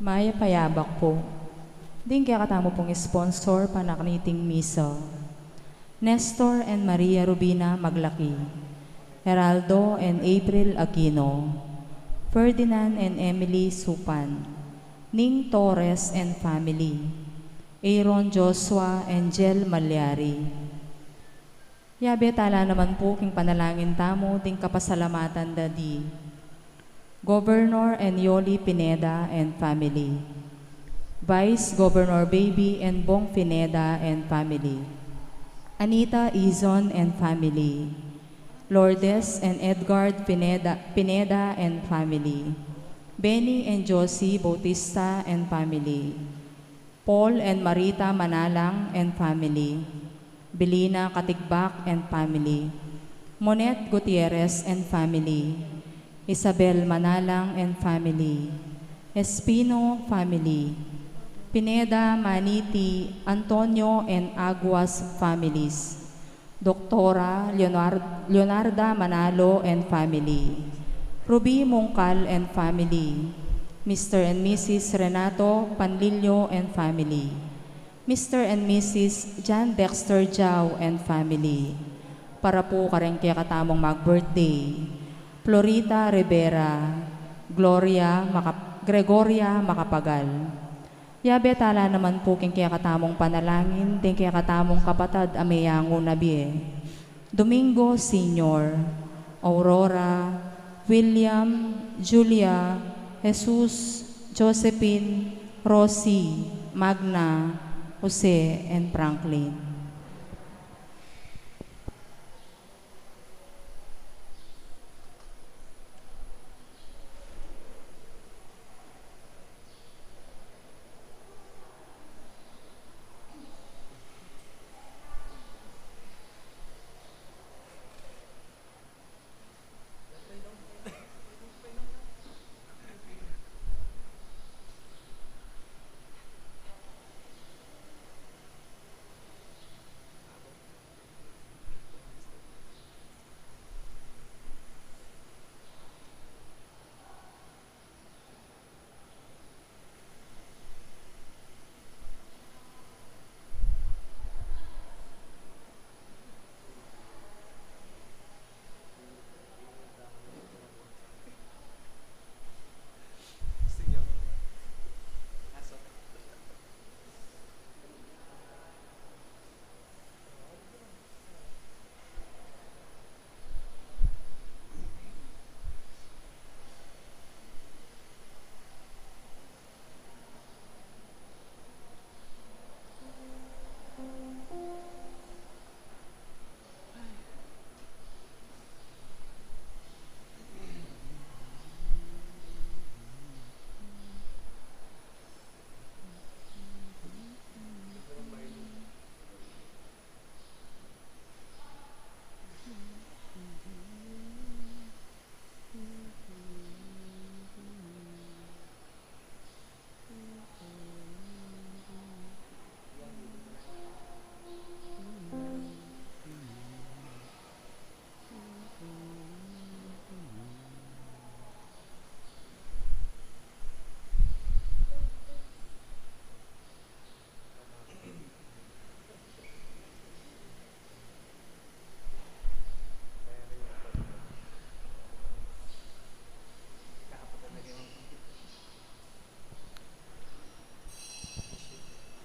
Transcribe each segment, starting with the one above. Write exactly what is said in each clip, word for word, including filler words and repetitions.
Mayap a yabak pu. Ding kekatamu pung sponsor panakniting misa: Nestor and Maria Rubina Maglaki, Heraldo and April Aquino, Ferdinand and Emily Supan, Ning Torres and family, Aaron Joshua and Jel Malyari. Yabe tala naman pu king panalangin tamu ding kapasalamatan da di Governor and Yoli Pineda and family, Vice Governor Baby and Bong Pineda and family, Anita Izon and family, Lourdes and Edgard Pineda, Pineda and family, Benny and Josie Bautista and family, Paul and Marita Manalang and family, Belina Katigbak and family, Monet Gutierrez and family, Isabel Manalang and family, Espino family, Pineda Maniti, Antonio and Aguas families, Doktora Leonard-, Leonarda Manalo and family, Ruby Mungkal and family, Mister and Missus Renato Panlilio and family, Mister and Missus John Dexter Jao and family. Para pu kareng kekatamung mag-birthday, Florita Rivera, Gloria Macap-, Gregoria Macapagal. Yabe tala naman pu king kekatamung panalangin ding kekatamung kapatad a meyangu na bie: Domingo Senior, Aurora, William, Julia, Jesus, Josephine, Rosie, Magna, Jose, and Franklin.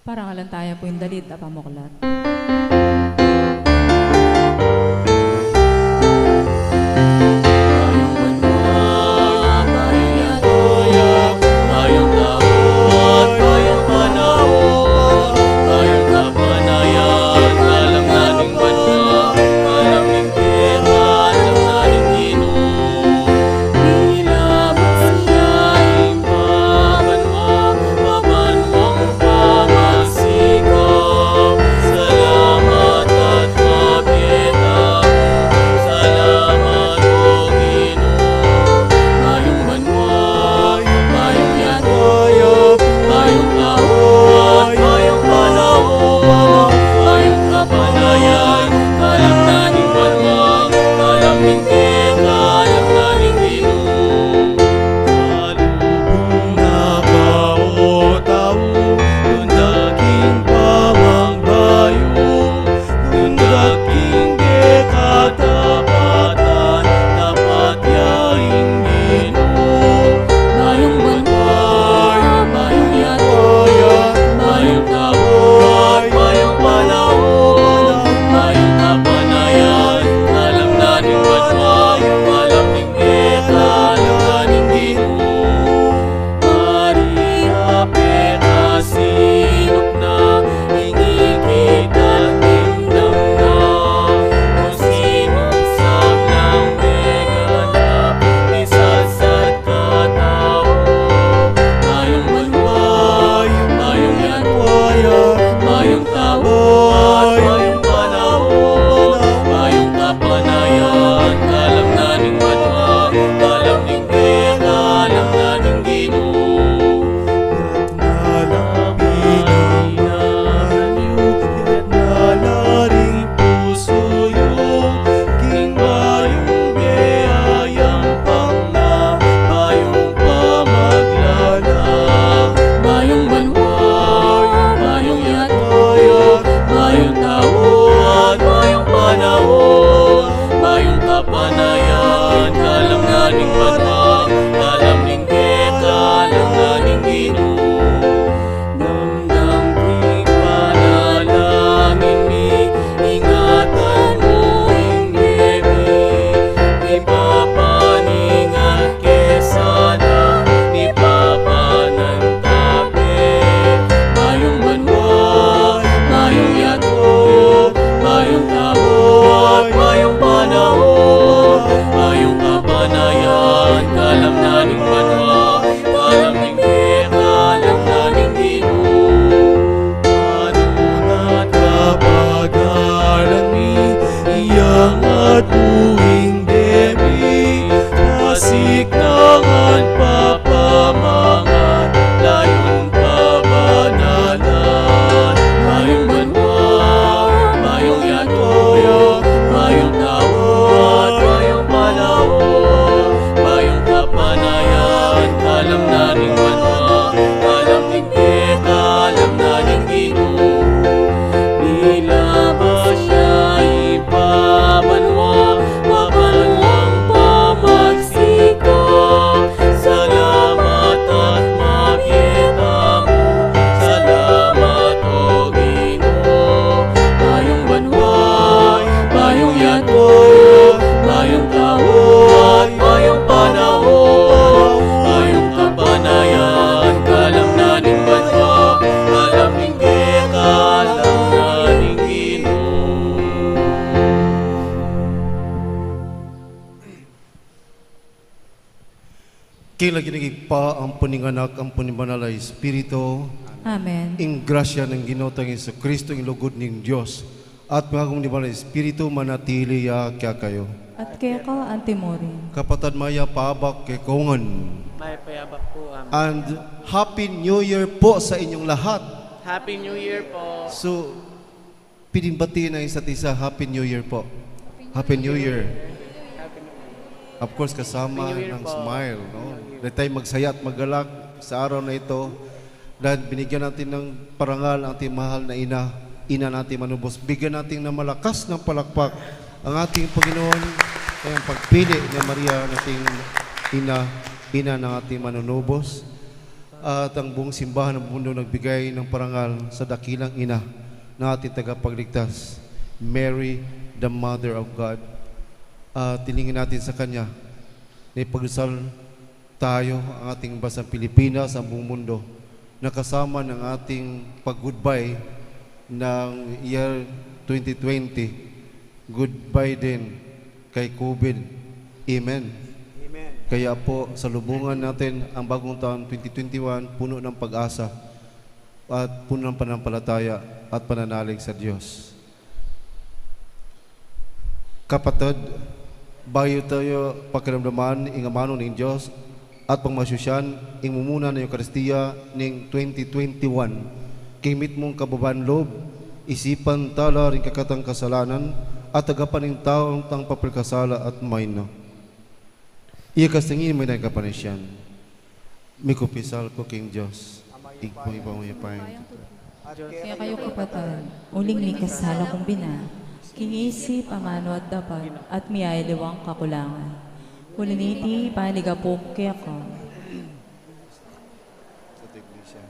Parangalan taya pu ing dalid a pamuklat. Salubung na ka, o tau, dundaking pamagbayu, dundaking dekatapatan, tapat ya ing Ginu. Mayung banua, mayung yatu, mayung kabuhay, mayung panaun, mayung kapanayan, kalam na ning banua, kalam ning Ika, kalam na ning Ginu. Maria, pekasinuk na, ing ikit at ing damdam, nung sinumsab nang meganap, misatsat katau. Mayung banua, mayung yatu, mayung tau, mayung panaun, mayung kapanayan, kalam na ning banua, kalam ning Ika, kalam na ning Ginu. Datna lang pilinan yu, datna la ring pusu yu, king bayung bie a yampang na, bayung pamaglala. Mayung banua, mayung yatu, mayung tau, at mayung panaun, mayung kapanayan, kalam na ning banua, kalam ning Ika, kalam na ning Ginu. Damdam king panalangin mi, ingatan mu ing bie mi, mipapaningat ke sana, mipapanantabe. Mayung banua, mayung yatu, mayung tau, at mayung panaun, mayung kapanayan, kalam na ning banua, kalam ning Ika, kalam na ning Ginu. Nanu na't kapagalan mi, iyangat mu ing bie mi, pasiknangan, papamangan, layun pabanalan. Mayung banua, mayung yatu, mayung tau, at mayung panaun, mayung kapanayan, kalam na ning banua, kalam ning Ika, kalam na ning Ginu. Milabas ya ing pabanua, pabanuang pamagsikap. Salamat at mabie tamu. Salamat, O Ginu. Mayung banua, mayung yatu, mayung tau, at mayung panaun, mayung kapanayan, kalam na ning banua, kalam ning Ika, kalam na ning Ginu. King lagyu ning Ibpa, ampon ning Anak, ampon ning Banal a Espiritu. Amen. Ing grasya ning Ginu tang Jesucristo, ing lugud ning Dios, at ing akum ning Banal a Espiritu, manatili ya kekayu. At keka antimurin. Kapatad, mayap a abak kekongan. Mayap a abak pu, amen. And Happy New Year po sa inyong lahat. Happy New Year po. So, pwedeng batiin ang isa't isa, Happy New Year po. Happy New Year. Of course, kasama ng smile, no? Dahil tayo magsaya at magalak sa araw na ito, dahil binigyan natin ng parangal ang ating mahal na ina, ina natin manubos. Bigyan natin ng malakas ng palakpak ang ating Panginoon, ang pagpili ni Maria nating ina, ina ng ating manunubos. At ang buong simbahan ng mundo nagbigay ng parangal sa dakilang ina na ating tagapagligtas, Mary, the Mother of God. At hilingin natin sa kanya na ipagdasal tayo, ang ating bansang Pilipinas, ang buong mundo, na kasama ng ating pag-goodbye ng year twenty twenty. Goodbye din kay COVID. Amen. Amen. Kaya po, salubungan natin ang bagong taon twenty twenty-one, puno ng pag-asa at puno ng pananampalataya at pananalig sa Diyos. Kapatad, bayu tayu pakiramdaman ing amanu ning Dios at pamasusyan ing mumuna ning Eukaristia ning twenty twenty-one, king mitmung kababan lub, isipan tala ring kekatang kasalanan at agapan ing taong tang papalkasala at maina. Iya kasangin maina ing kapanisyan. Mikupisal ku king Dios, Ibpang mayupayang tutu. Kekayu kapatad, uling mikasala kung bina, king isip, amanu at dapat, at miyaliwang kakulangan. Uli niti, panigapu ku keka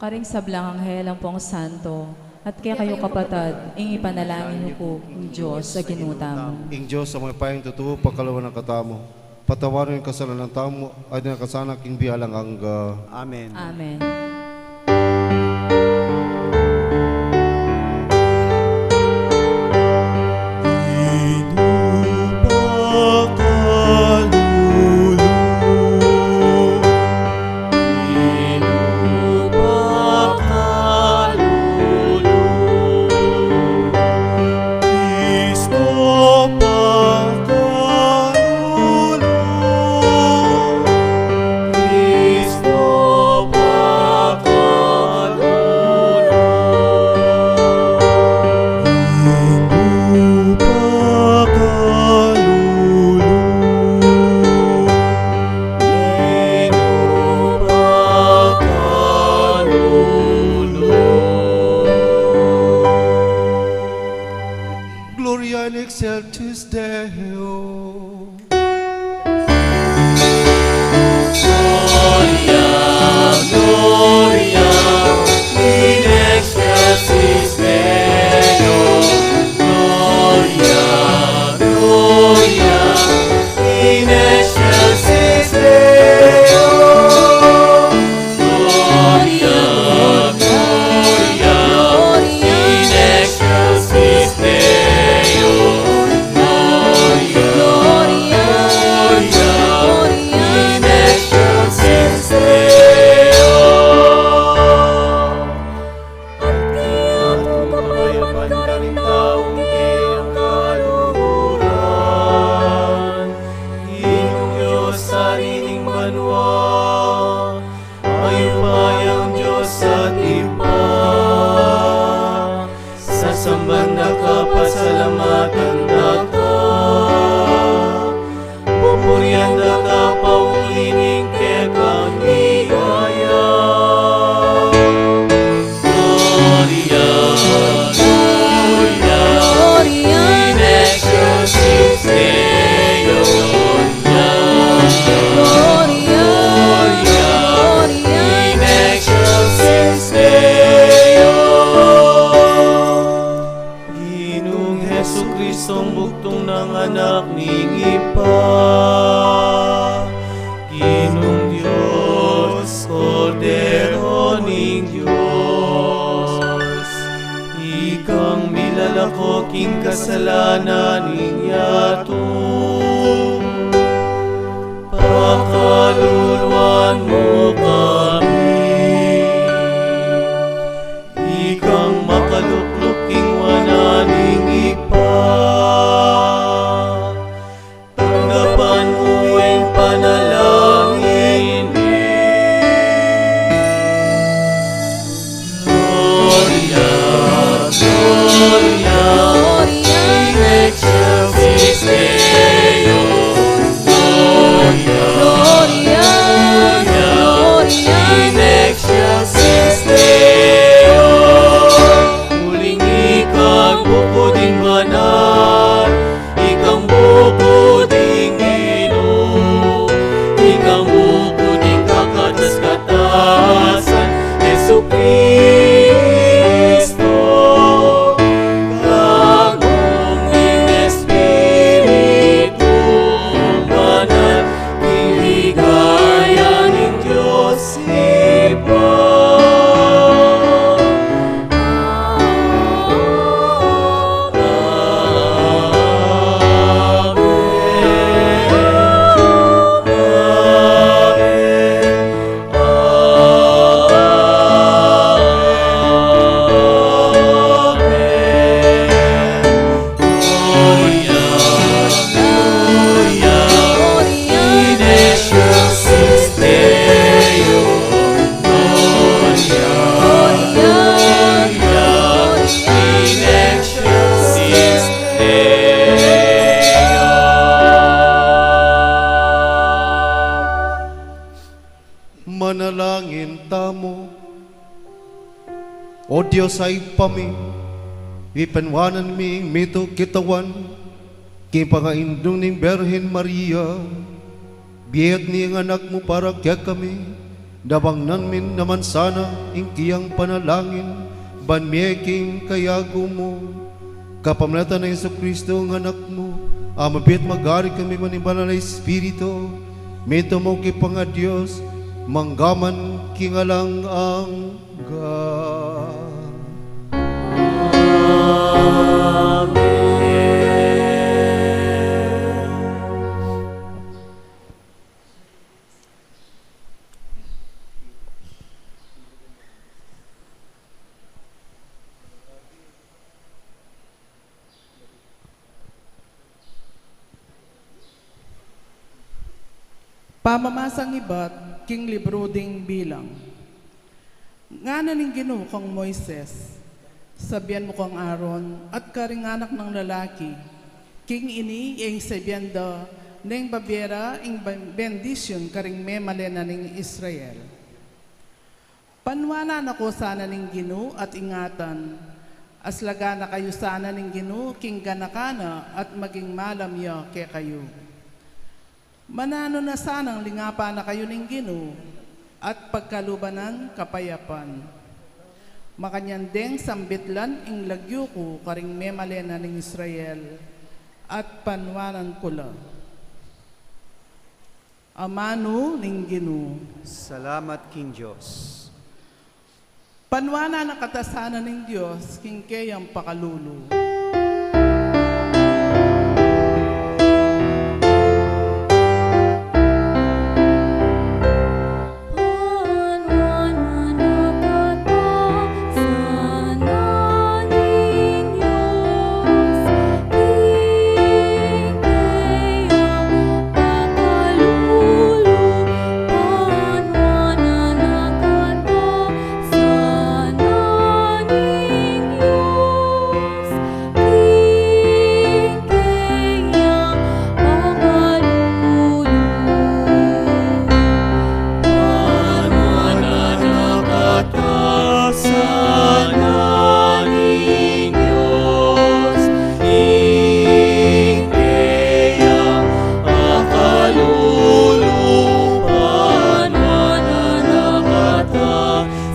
karing sablang anghel ampong santo, at kekayu kapatad, ing ipanalangin yu ku king Dios a Ginu tamu. Ing Dios a mayupayang tutu, pakalwan na katamu, patawaran ing kasalanan tamu, at itas na katamu king bie alang angga. Amen. Amen. Kristo pakalulu. Kristo pakalulu. Ginu pakalulu. Ginu pakalulu. Gloria in excelsis Deo. Gloria, Gloria in excelsis Deo. Gloria, Gloria in excelsis Deo. Gloria, Gloria in excelsis Deo. Gloria, Gloria in excelsis Deo. At kaya pu kapayapan karing taung kayang kaluguran. Ginung Dios, Ari ning banua, mayupayang Dios at Ibpa, sasamban da ka, pasalamatan da ka, pupurian da ka, pauli ning kekang ligaya. Gloria, Gloria in excelsis Deo. Gloria, Gloria in excelsis Deo. Ginung Jesucristong bugtung nang Anak ning Ibpa, Ginung Dios, Kordero ning Dios, ikang milalako king kasalanan ning yatu, pakaluluan mu kami. Ikang makalukluk king wanan ning Ibpa, tanggapan mu ing panalangin mi. Gloria, Gloria in excelsis Dios a Ibpa mi, ipanwanan mi ing mito kitawan king pangaindung ning Birhen Maria, bie at ning Anak mu para kekami, nabangnan mi naman sana ing keyang panalangin, ban mie king kayagu mu. Kapamilatan nang Jesucristo ing Anak mu, a mabie at magari kami man ning Banal a Espiritu, mito mu king pangaDios, mangga man king alang angga. Amen. Pamamasang ibat king libru ding Bilang. Ngana ning Ginu kang Moises, sabian mu kang Aaron at karing anak nang lalaki, king ini ing sabian da neng babie ra ing ben-, bendisyun karing memalen na ning Israel. Panwanan na ko sana ning Ginu at ingatan, aslagan na kayu sana ning Ginu king ganaka na at maging malam ya kekayu. Mananu na sanang lingapan na kayu ning Ginu at pagkaluban nang kapayapan. Makanyan deng sambitlan ing lagyu ku karing memalen na ning Israel at panwanan ku la. Amanu ning Ginu. Salamat king Dios. Panwanan na kata sana ning Dios king keyang pakalulu.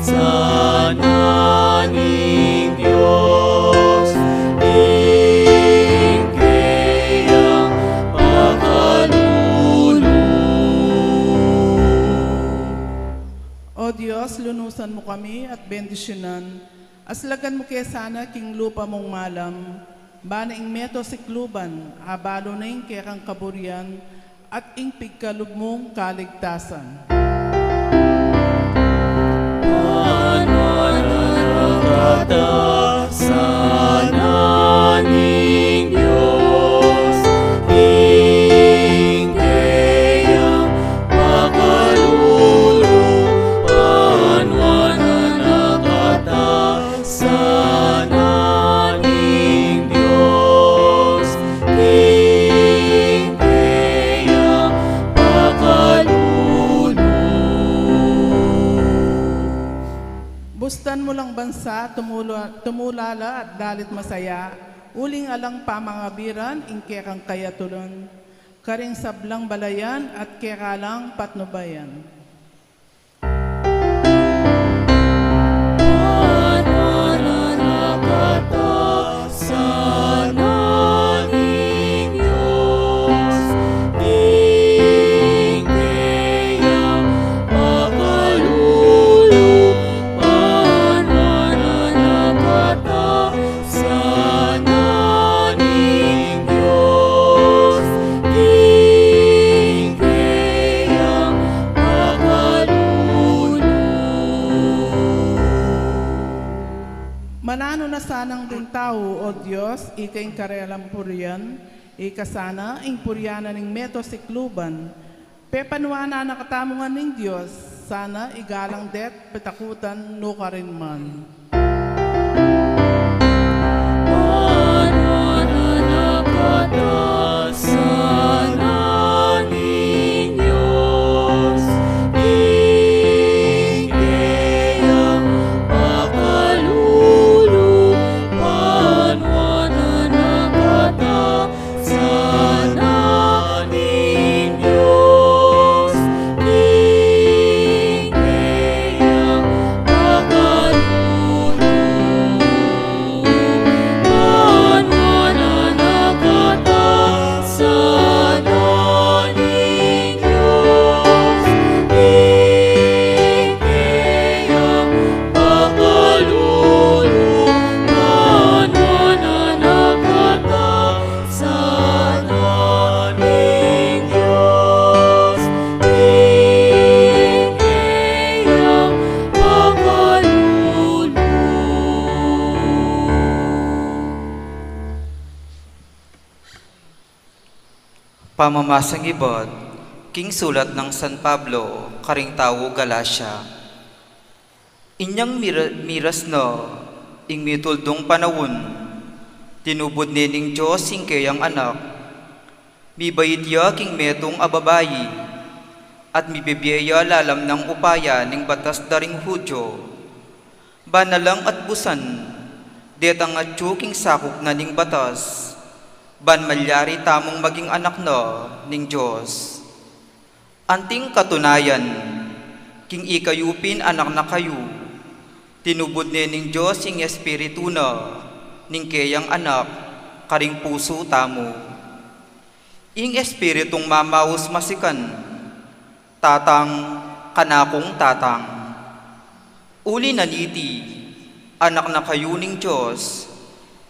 Sana ning Dios ing keyang pakalulu. O Dios, lunusan mu kami at bendisyunan, aslagan mu ke sana king lupa mung malam, bana ing meto sikluban, abalu na ing kekang kaburian, at ing pigkalub mung kaligtasan. Sana ning Dios ing keyang pakalulu, panwanan na kata. Sana ning Dios ing keyang pakalulu. Bustan mu lang bansa, tumula-, tumula la at dalit masaya, uling alang pamangabiran ing kekang kayatulan, karing sablang balayan at keka lang patnubayan. Sana ning Dios ing keyang pakalulu, panwanan na kata. Sana ning Dios ing keyang pakalulu. Mananu na sanang ding tau, O Dios, ika ing karelang purian, ika sana ing purian na ning meto sikluban, pepanwanan na katamu ngan ning Dios, sana igalang de't petakutan nukarin man. Panwanan na kata. Sana ning Dios ing keyang pakalulu. Pamamasang ibat king sulat nang San Pablo karing tau Galacia. Inyang mira-, miras na ing mituldung panaun, tinubud ne ning Dios ing keyang Anak. Mibait ya king metung a babai, at mibibie ya lalam nang upaya ning batas da ring Judio. Ban alang at busan, detang atyu king sakup na ning batas, ban malyari tamung maging anak na ning Dios. Anting katunayan, king ikayu pin anak na kayu, tinubud ne ning Dios ing Espiritu na ning keyang Anak karing pusu tamu. Ing Espiritung mamaus masikan, Tatang, kanakung Tatang. Uli na niti, anak na kayu ning Dios,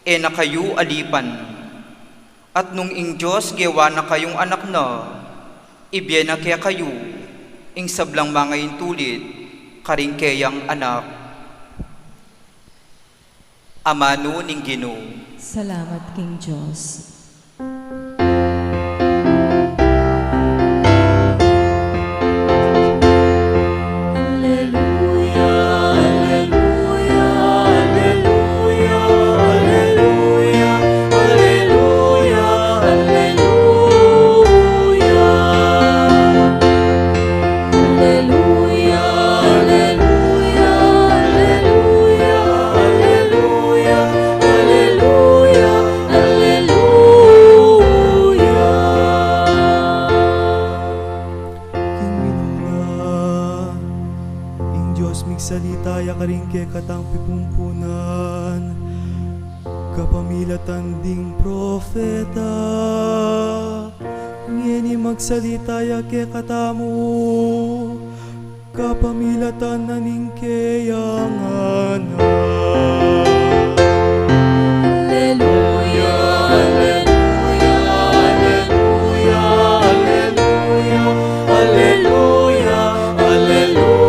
e na kayu alipan. At nung ing Dios gewa na kayung anak na, ibie na kekayu ing sablang mangaintulid karing keyang Anak. Amanu ning Ginu. Salamat king Dios. Alleluia, alleluia, alleluia, alleluia, alleluia, alleluia. Alleluia, alleluia, alleluia, alleluia, alleluia, alleluia. King minuna, ing Dios migsalita ya karing kekatang pipumpunan kapamilatan ding propeta. Ngeni magsalita ya kekatamu kapamilatan na ning keyang Anak. Alleluia, alleluia, alleluia, alleluia, alleluia, alleluia.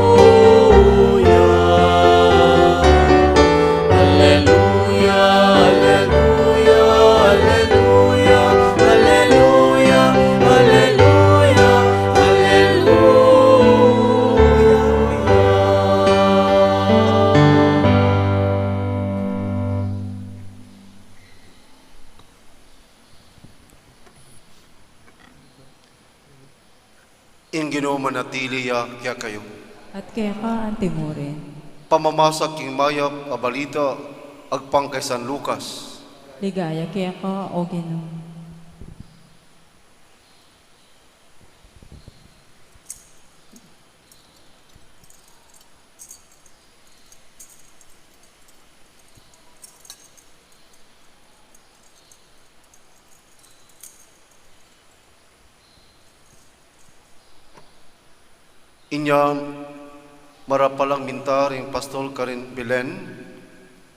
Alleluia, alleluia, alleluia, alleluia, alleluia, alleluia. Ing Ginu manatili ya kekayu. At keka antimurin. Pamamasa king mayap a balita agpang kay San Lucas. Ligaya keka, O Ginu. Inya marapalang minta ring pastol karin Belen,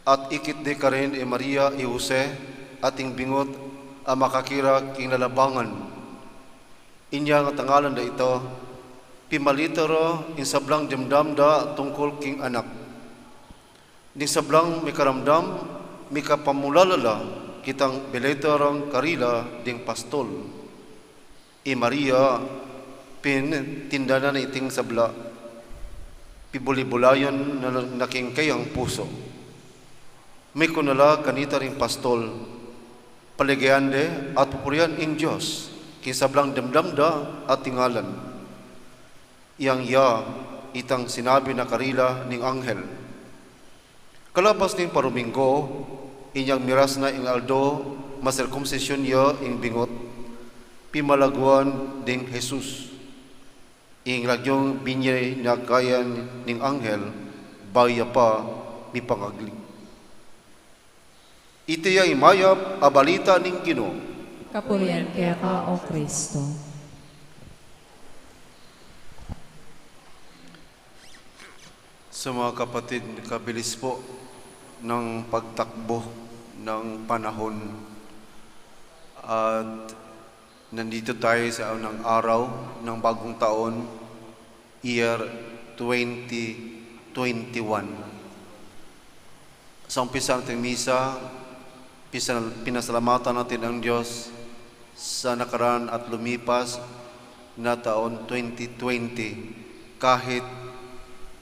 at ikit de karin i Maria, i Jose, at ing bingut a makakira king lalabangan. Inya ngat a ngalan da ita, pimalita ra ing sablang dimdam da tungkul king anak. Ding sablang mikaramdam, mikapamulala la kitang beleta rang karila ding pastol. I Maria pin tindanan na iting sabla, pibuli-bulayan na, na king keyang pusu. Mikuna la kanita ring pastol, paligayan de at pupurian ing Dios king sablang dimdam da at tingalan. Yang ya itang sinabi na karila ning anghel. Kalapas ning paruminggu, inyang miras na ing aldo masirkumsisyun ya ing bingut, pimalaguan ding Jesus. Ing lagyung binye na kayan ning anghel, bayu ya pa mipangagli. Iti ya ing mayap a balita ning Ginu. Kapurian keka, O Kristo. Sa mga kapatid, kabilis po ng pagtakbo ng panahon at nandito tayo sa unang araw ng bagong taon, year twenty twenty-one. Sa umpisa ng ating misa, pisal-, pinasalamatan natin ang Diyos sa nakaraan at lumipas na taon twenty twenty, kahit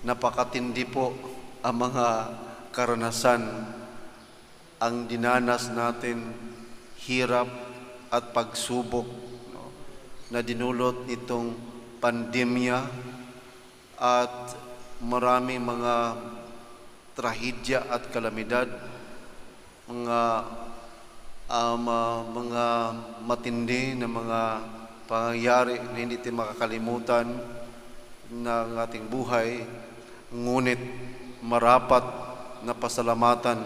napakatindi po ang mga karanasan, ang dinanas natin, hirap at pagsubok, no, na dinulot nitong pandemya at maraming mga trahedya at kalamidad, mga, ah, ma-, mga matindi na mga pangyayari na hindi natin makakalimutan ng ating buhay, ngunit marapat na pasalamatan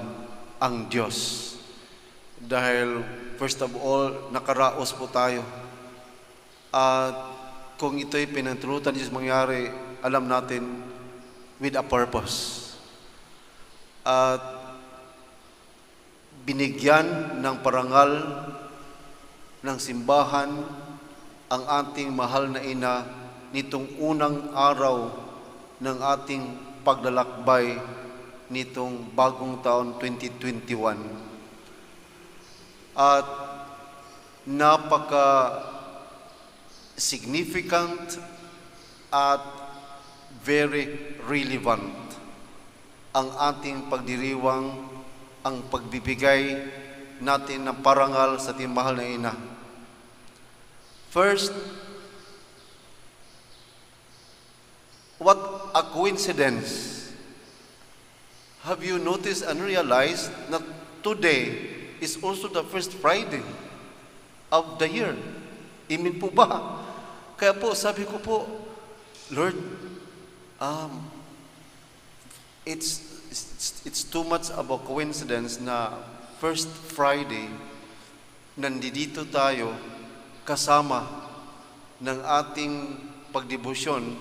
ang Diyos. Dahil, first of all, nakaraos po tayo. At kung ito'y pinatulutan ni Jesus mangyari, alam natin, with a purpose. At binigyan ng parangal ng simbahan ang ating mahal na ina nitong unang araw ng ating paglalakbay nitong bagong taon twenty twenty-one. At napaka significant at very relevant ang ating pagdiriwang, ang pagbibigay natin ng parangal sa ating mahal na ina. First, what a coincidence. Have you noticed and realized that today is also the first Friday of the year? Amen po ba? Kaya po, sabi ko po, "Lord, um, it's, it's, it's too much of a coincidence na first Friday, nandito tayo kasama ng ating pagdebosyon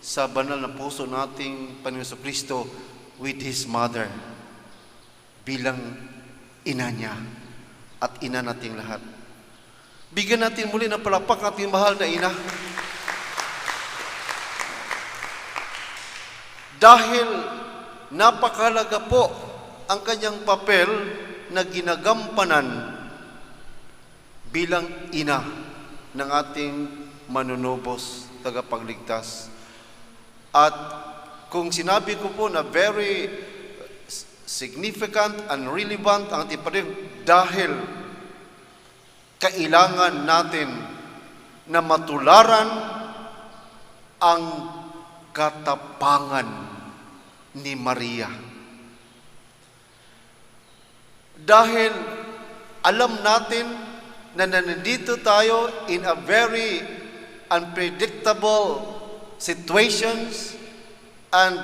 sa banal na puso nating Panginoong Kristo with His mother, bilang ina niya at ina nating lahat." Bigyan natin muli ng palakpak ang ating mahal na ina. Dahil napakahalaga po ang kanyang papel na ginagampanan bilang ina ng ating manunubos, tagapagligtas. At kung sinabi ko po na very s-, significant and relevant ang ating pag-, dahil kailangan natin na matularan ang katapangan ni Maria. Dahil alam natin na nandito tayo in a very unpredictable situations and,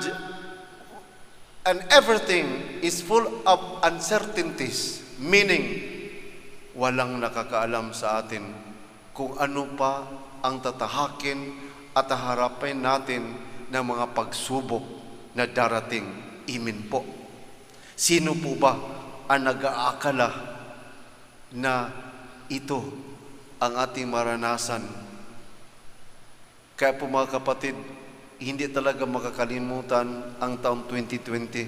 and everything is full of uncertainties, meaning walang nakakaalam sa atin kung ano pa ang tatahakin at haharapin natin ng mga pagsubok na darating. Amen po. Sino po ba ang nag-aakala na ito ang ating maranasan? Kaya po, mga kapatid, hindi talaga makakalimutan ang taong twenty twenty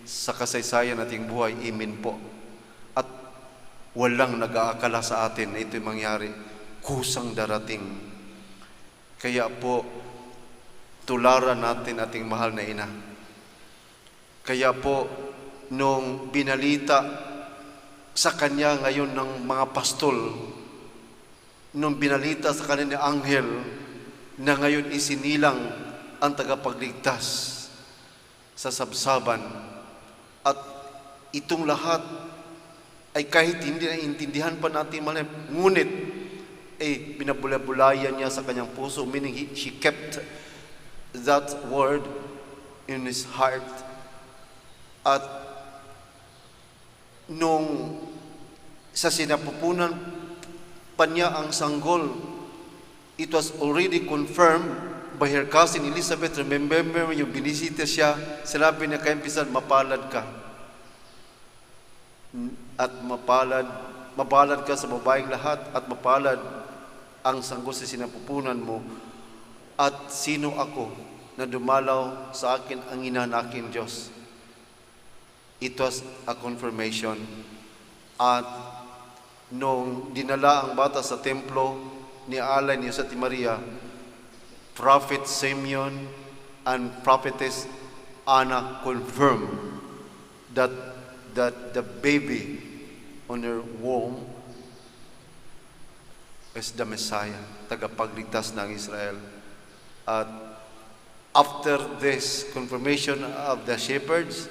sa kasaysayan ating buhay. Amen po. At walang nag-aakala sa atin na ito'y mangyari. Kusang darating. Kaya po, tularan natin ating mahal na ina. Kaya po, nung binalita sa kanya ngayon ng mga pastol, nung binalita sa kanya ni anghel na ngayon isinilang ang tagapagligtas sa sabsaban, at itong lahat ay kahit hindi naintindihan pa natin malam, ngunit, eh, binabulay-bulayan niya sa kanyang puso, meaning he, she kept that word in his heart. At nung sa sinapupunan Kanya ang sanggol, it was already confirmed by her cousin Elizabeth. Remember, yung binisita siya, sinabi niya kay Elizabeth, "Mapalad ka." At mapalad, mapalad ka sa babaeng lahat, at mapalad ang sanggol sa sinapupunan mo. At sino ako na dumalaw sa akin ang ina na aking Diyos? It was a confirmation. At nung dinala ang bata sa templo, ni Alay ni Jose at ni Maria, Prophet Simeon and Prophetess Anna confirmed that, that the baby on her womb is the Messiah, tagapagligtas ng Israel. At after this confirmation of the shepherds,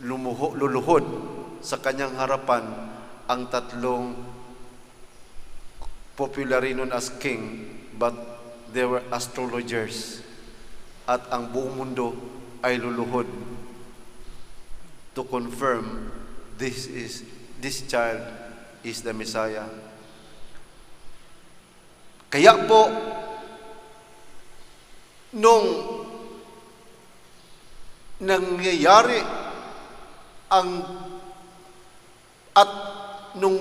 lumuho-, luluhod sa kanyang harapan ang tatlong popularly known as king, but they were astrologers. At ang buong mundo ay luluhod to confirm this is, this child is the Messiah. Kaya po, nung nangyayari ang, at nung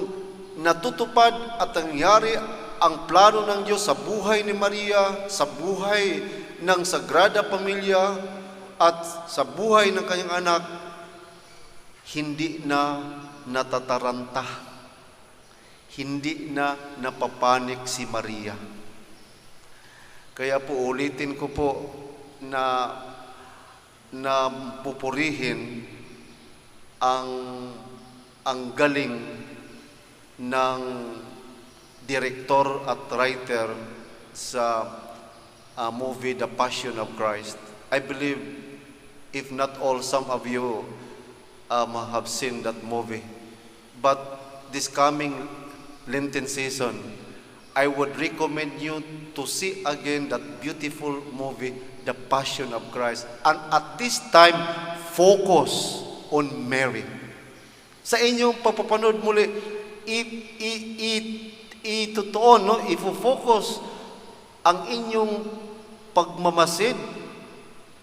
natutupad at nangyari ang plano ng Diyos sa buhay ni Maria, sa buhay ng Sagrada Pamilya, at sa buhay ng kanyang anak, hindi na natataranta, hindi na napapanik si Maria. Kaya po, ulitin ko po na, na pupurihin ang, ang galing ng direktor at writer sa, ah, movie The Passion of Christ. I believe, if not all, some of you, um, have seen that movie. But this coming Lenten season, I would recommend you to see again that beautiful movie, The Passion of Christ. And at this time, focus on Mary. Sa inyong pagpapanood muli, i-, i-, i-, itutuon, no? Ifo-focus ang inyong pagmamasid,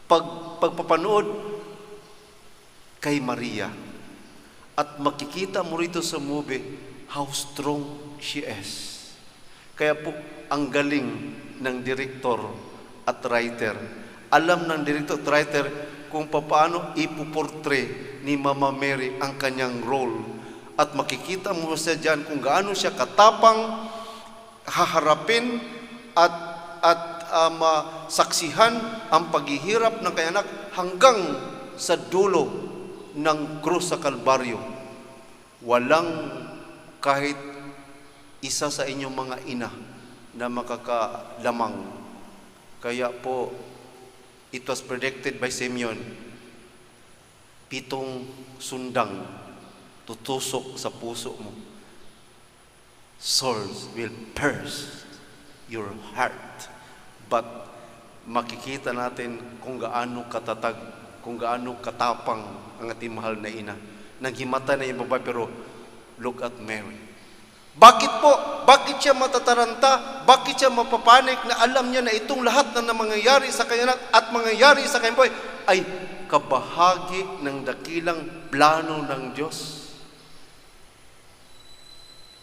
pag-, pagpapanood kay Maria. At makikita mo rito sa movie how strong she is. Kaya po, ang galing ng direktor at writer. Alam ng direktor at writer kung papaano ipuportray ni Mama Mary ang kanyang role. At makikita mo siya diyan kung gaano siya katapang haharapin at, at, ah, masaksihan ang paghihirap ng kanyang anak hanggang sa dulo ng krus sa Kalbaryo. Walang kahit isa sa inyong mga ina na makakalamang. Kaya po, it was predicted by Simeon, pitung sundang tutusok sa puso mo. Swords will pierce your heart. But makikita natin kung gaano katatag, kung gaano katapang ang ating mahal na ina. Naghimatay na yung babae, pero look at Mary. Bakit po? Bakit siya matataranta? Bakit siya mapapanik na alam niya na itong lahat na mangyayari sa kanya at mangyayari sa kanyang buhay ay kabahagi ng dakilang plano ng Diyos?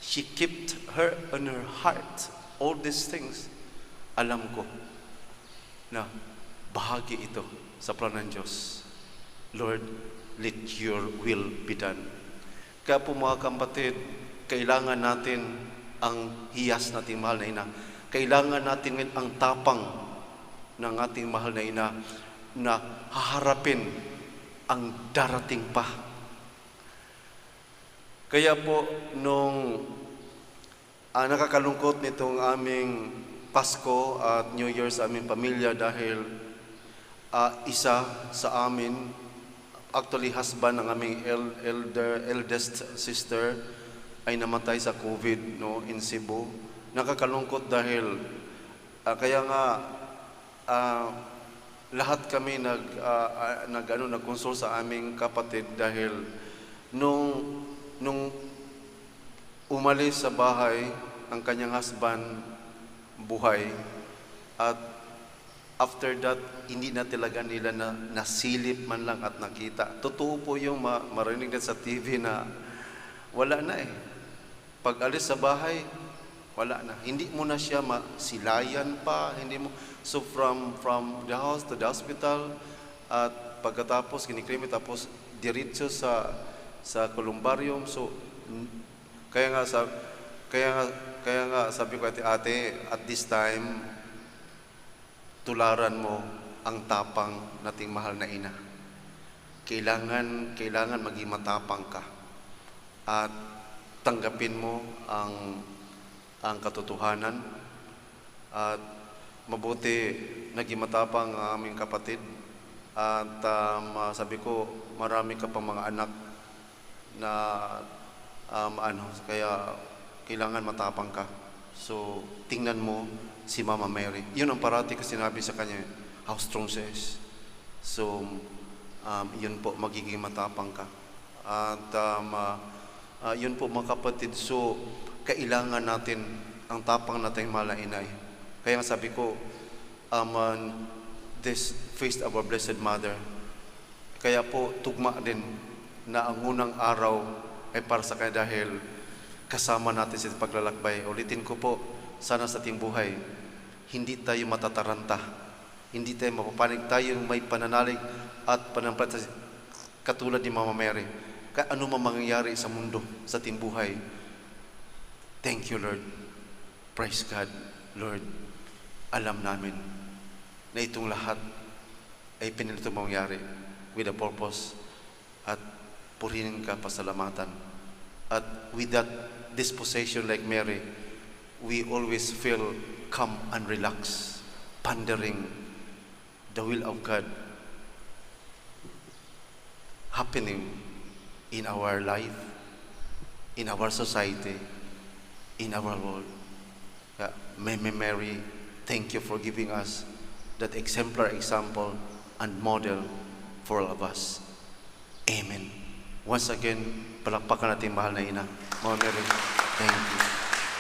She kept her on her heart all these things. Alam ko na bahagi ito sa plano ng Diyos. Lord, let your will be done. Kaya po, mga kapatid, kailangan natin ang hiyas ng ating mahal na ina. Kailangan natin ngayon ang tapang ng ating mahal na ina na haharapin ang darating pa. Kaya po, nung, ah, nakakalungkot nitong aming Pasko at New Year sa aming pamilya dahil, ah, isa sa amin, actually husband ng aming el-, elder, eldest sister, ay namatay sa COVID, no, in Cebu. Nakakalungkot dahil, ah, kaya nga, ah, lahat kami nag, ah, ah, nag, ano, nag-consult sa aming kapatid dahil nung, nung umalis sa bahay ang kanyang husband buhay, at after that, hindi na talaga nila na, nasilip man lang at nakita. Totoo po yung ma-, marinig na sa T V na wala na eh. Pag alis sa bahay, wala na. Hindi mo na siya masilayan pa, hindi mo. So from, from the house to the hospital, at pagkatapos kinikremate, tapos diretso sa, sa columbarium. So, n-, kaya nga sa, kaya nga, kaya nga sabi ko, "Ate, ate, at this time, tularan mo ang tapang nating mahal na ina. Kailangan, kailangan maging matapang ka at tanggapin mo ang, ang katotohanan." At mabuti, naging matapang ang aming kapatid. At, um, ah, sabi ko, "Marami ka pang mga anak na, um, ano, kaya kailangan matapang ka." So, tingnan mo si Mama Mary. Yun ang parati ko sinabi sa kanya, how strong she is. So, um, yun po, magiging matapang ka. At, um, ah, ah, yun po, mga kapatid, so, kailangan natin ang tapang nating mahal na inay. Kaya nga sabi ko, um, on this feast of our Blessed Mother, kaya po, tugma din na ang unang araw ay para sa kanya dahil kasama natin sa paglalakbay. Ulitin ko po, sana sa ating buhay, hindi tayo matataranta, hindi tayo mapapanik, tayo may pananalig at pananampalataya katulad ni Mama Mary. Kaya ano mang mangyayari sa mundo, sa ating buhay, thank you, Lord. Praise God, Lord. Alam namin na itong lahat ay pinili mong mangyari with a purpose at purihin ka, pasalamatan. At with that disposition like Mary, we always feel calm and relaxed, pondering the will of God happening in our life, in our society, in our world. Kaya, Meme Mary, thank you for giving us that exemplary example and model for all of us. Amen. Once again, palakpakan natin mahal na ina. Mama Mary, thank you.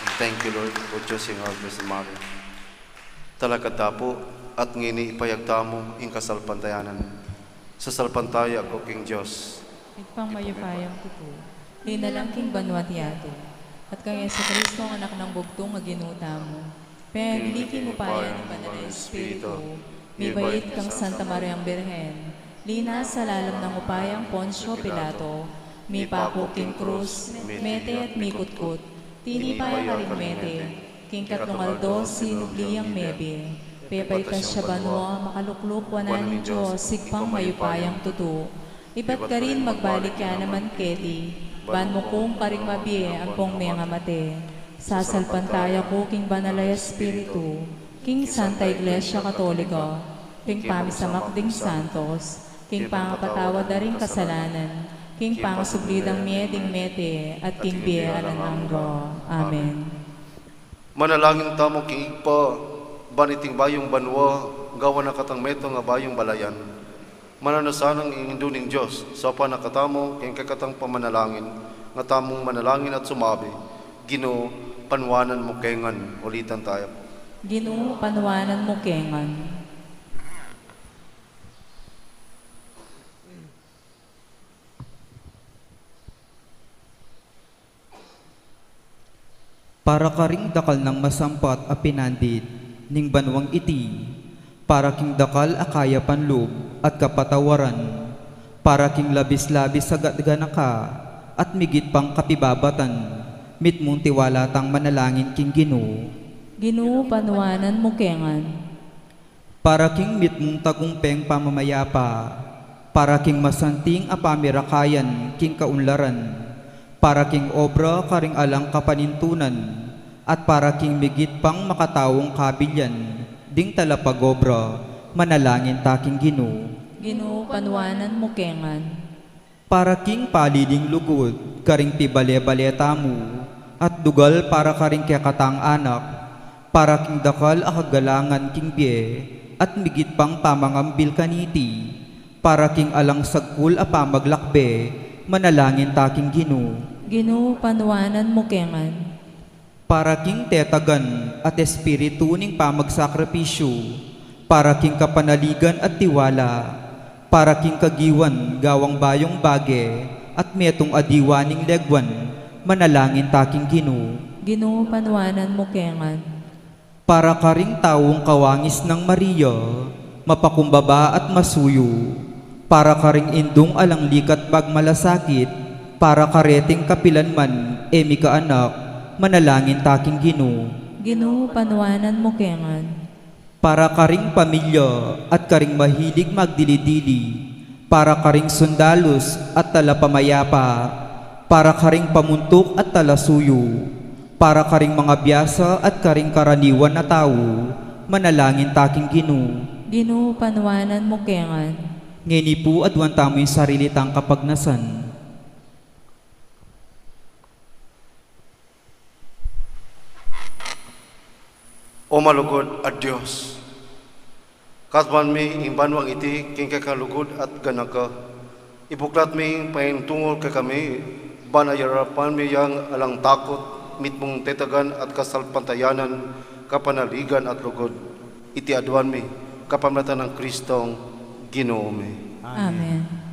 And thank you, Lord, for choosing our Blessed Mother. Talakad ta pu, at ngeni ipayag tamu ing kasalpantayanan. Sasalpantaya ku king Dios. Ibpang mayupayang tutu, linalang king banwa't yatu, at kang Jesucristo, anak nang bugtung a Ginu tamu, peniliki mu pa ya ning Banal a Espiritu, mibait kang Santa Mariang Birhen, linasa lalam nang upayang Poncio Pilato, mipaku king krus, mete at mikutkut, tinipa ya karing mete, king katlung aldo sinubli yang mebie, pepaitas ya banua, makalukluk wanan ning Dios, Ibpang mayupayang tutu. Ibat karin magbalik ya naman keti, ban mukum karing mabie ampong mengamate. Sasalpantaya ku king Banal a Espiritu, king Santa Iglesia Katolika, king pamisamak ding santos, king pangapatawad da ring kasalanan, king pangasubli dang mie ding mete, at king bie alang angga. Amen. Manalangin tamu king Ibpa, ban iting bayung banua, gawan na katang metung a bayung balayan. Mananu na sanang ing Indu ning Dios, saupan na katamu king kekatang pamanalangin, nga tamung manalangin at sumabi, Ginu, panuanan mu kengan. Ulitan taya. Ginu, panuanan mu kengan. Para karing dakal nang masampat a pinandit ning banuang iti, para king dakal a kayapan lub at kapatawaran, para king labis-labis a gatganaka at migit pang kapibabatan, mitmung tiwala tang manalangin king Ginu. Ginu, panuanan mu kengan. Para king mitmung tagumpeng pamamayapa, para king masanting a pamirakayan king kaunlaran, para king obra karing alang kapanintunan, at para king migit pang makataung kabilian ding talapagobra, manalangin ta king Ginu. Ginu, panuanan mu kengan. Para king pali ding lugud karing pibale-bale tamu, at dugal para karing kekatang anak, para king dakal a kagalangan king bie, at migit pang pamangambil kaniti, para king alang sagkul a pamaglakbe, manalangin ta king Ginu. Ginu, panuanan mu kengan. Para king tetagan at espiritu ning pamagsakripisyu, para king kapanaligan at tiwala, para king kagiwan gawang bayung bage, at metung a diwa ning legwan, manalangin ta king Ginu. Ginu, panuanan mu kengan. Para karing taung kawangis nang Maria, mapakumbaba at masuyu, para karing indung alang likat pagmalasakit, para kareting kapilan man e mikaanak, manalangin ta king Ginu. Ginu, panuanan mu kengan. Para karing pamilya at karing mahilig magdili-dili, para karing sundalus at talapamayapa, para karing pamuntuk at talasuyu, para karing mangabiasa at karing karaniwan a tau, manalangin ta king Ginu. Ginu, panuanan mu kengan. Ngeni pu, aduan tamu ing sarili tang kapagnasan. O malugud a Dios, katmuan mi ing banuang iti king kekang lugud at ganaka. Ibuklat mi ing paintungul kekami, ban ayarapan mi yang alang takut, mitmung tetagan at kasalpantayanan, kapanaligan at lugud. Iti aduan mi kapamilatan nang Kristong Ginu mi. Amen.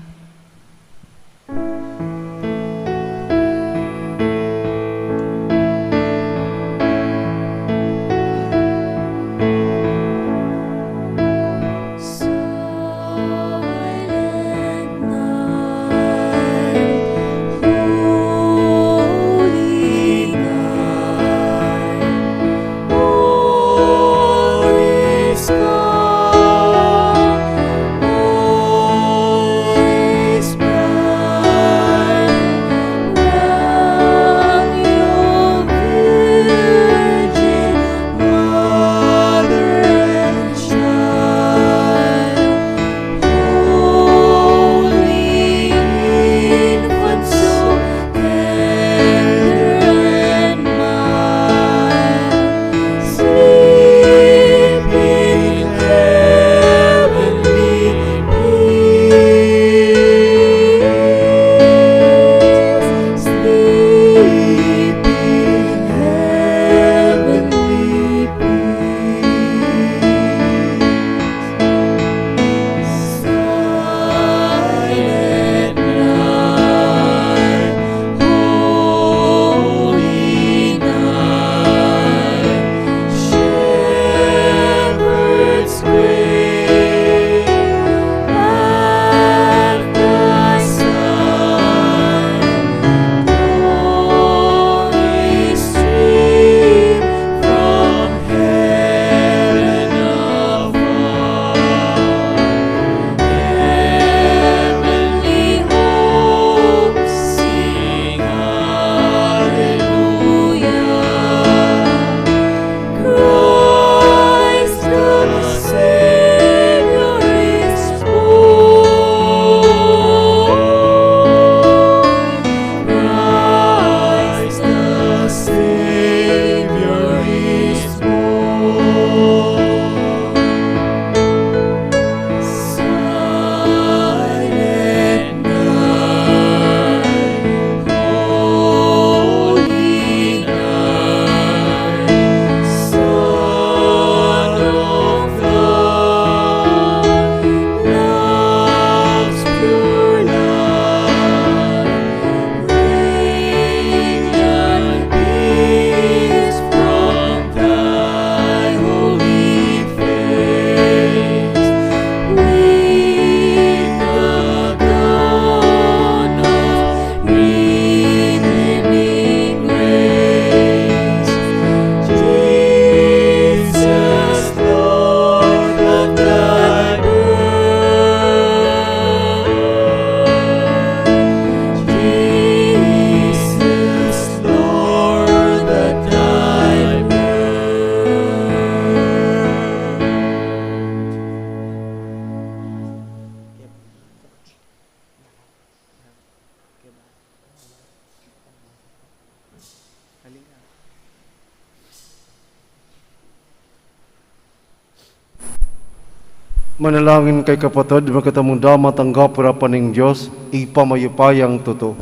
Manalangin kayu kapatad, makanyan tamu matanggap king arapan ning Dios, Ibpa mayupayang tutu.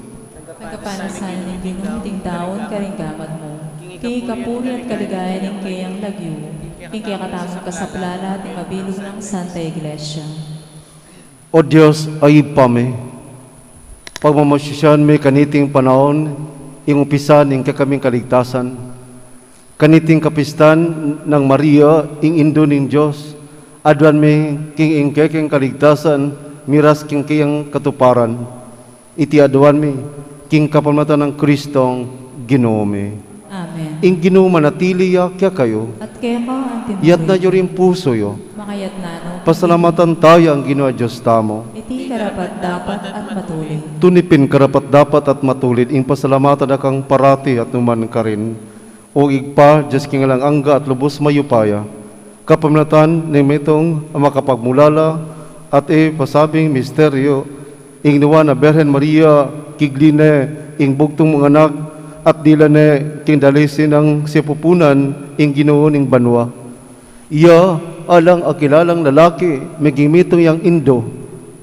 Agapan na sana ning Ginu iting taun karing gamat mu. King Ing kapurian at kaligayan ning keyang lagyu, king kekatamung kasaplalan at ning mabilug nang Santa Iglesia. O Dios, a Ibpa mi, pagmamasusian mi kaniting panaun ing umpisa ning kekaming kaligtasan, kaniting kapistan nang Maria, ing Indu ning Dios, aduan mi king ing kekeng kaligtasan miras king keyang katuparan. Iti aduan mi king kapamilatan nang Kristong Ginu mi. Amen. Ing Ginu manatili ya kekayu. At keka antimurin. Iyatas yu ring pusu yu. Makaiyatas na no. Pasalamatan taya ing Ginu a Dios tamu. Iti karapat-dapat at matulid. Tune pin karapat-dapat at matulid ing pasalamatan da kang parati at nukarin man, O Ibpa, Dios king alang angga at lubus mayupaya. Kapamilatan ning metung a makapagmulala at e pasabing misteryu, ing nuan a Birhen Maria, kigli ne ing bugtung mung anak at dinan ne king dalisi nang sipupunan ing Ginu ning banua. Iya, alang a kilalang lalaki, meging metung yang indu.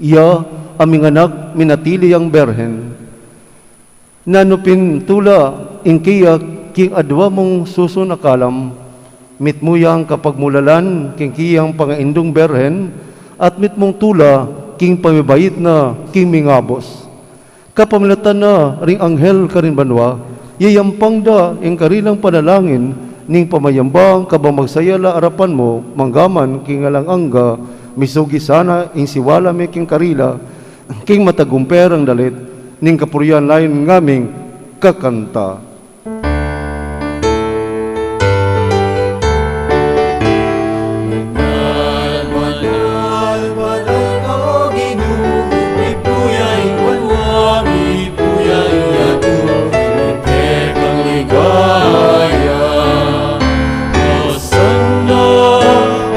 Iya, a minganak, minatili yang Birhen. Nanu pin tula ing keya king adua mung susun a kalam, mitmu yang kapagmulalan king keyang pangaindung Birhen, at mitmung tula king pamibait na king mingabus. Kapamilatan na ring anghel karin banua, yayampang da ing karilang panalangin ning pamayambang kabang magsaya la arapan mu, manggaman king alang angga, misugi sana ing siwala mi king karila, king matagumpe rang dalit, ning kapurian layun ngaming kakanta. Manal, manal, manal ka, O Ginu, mipuya ing banua, mipuya ing yatu, ing kekang ligaya. Hosanna,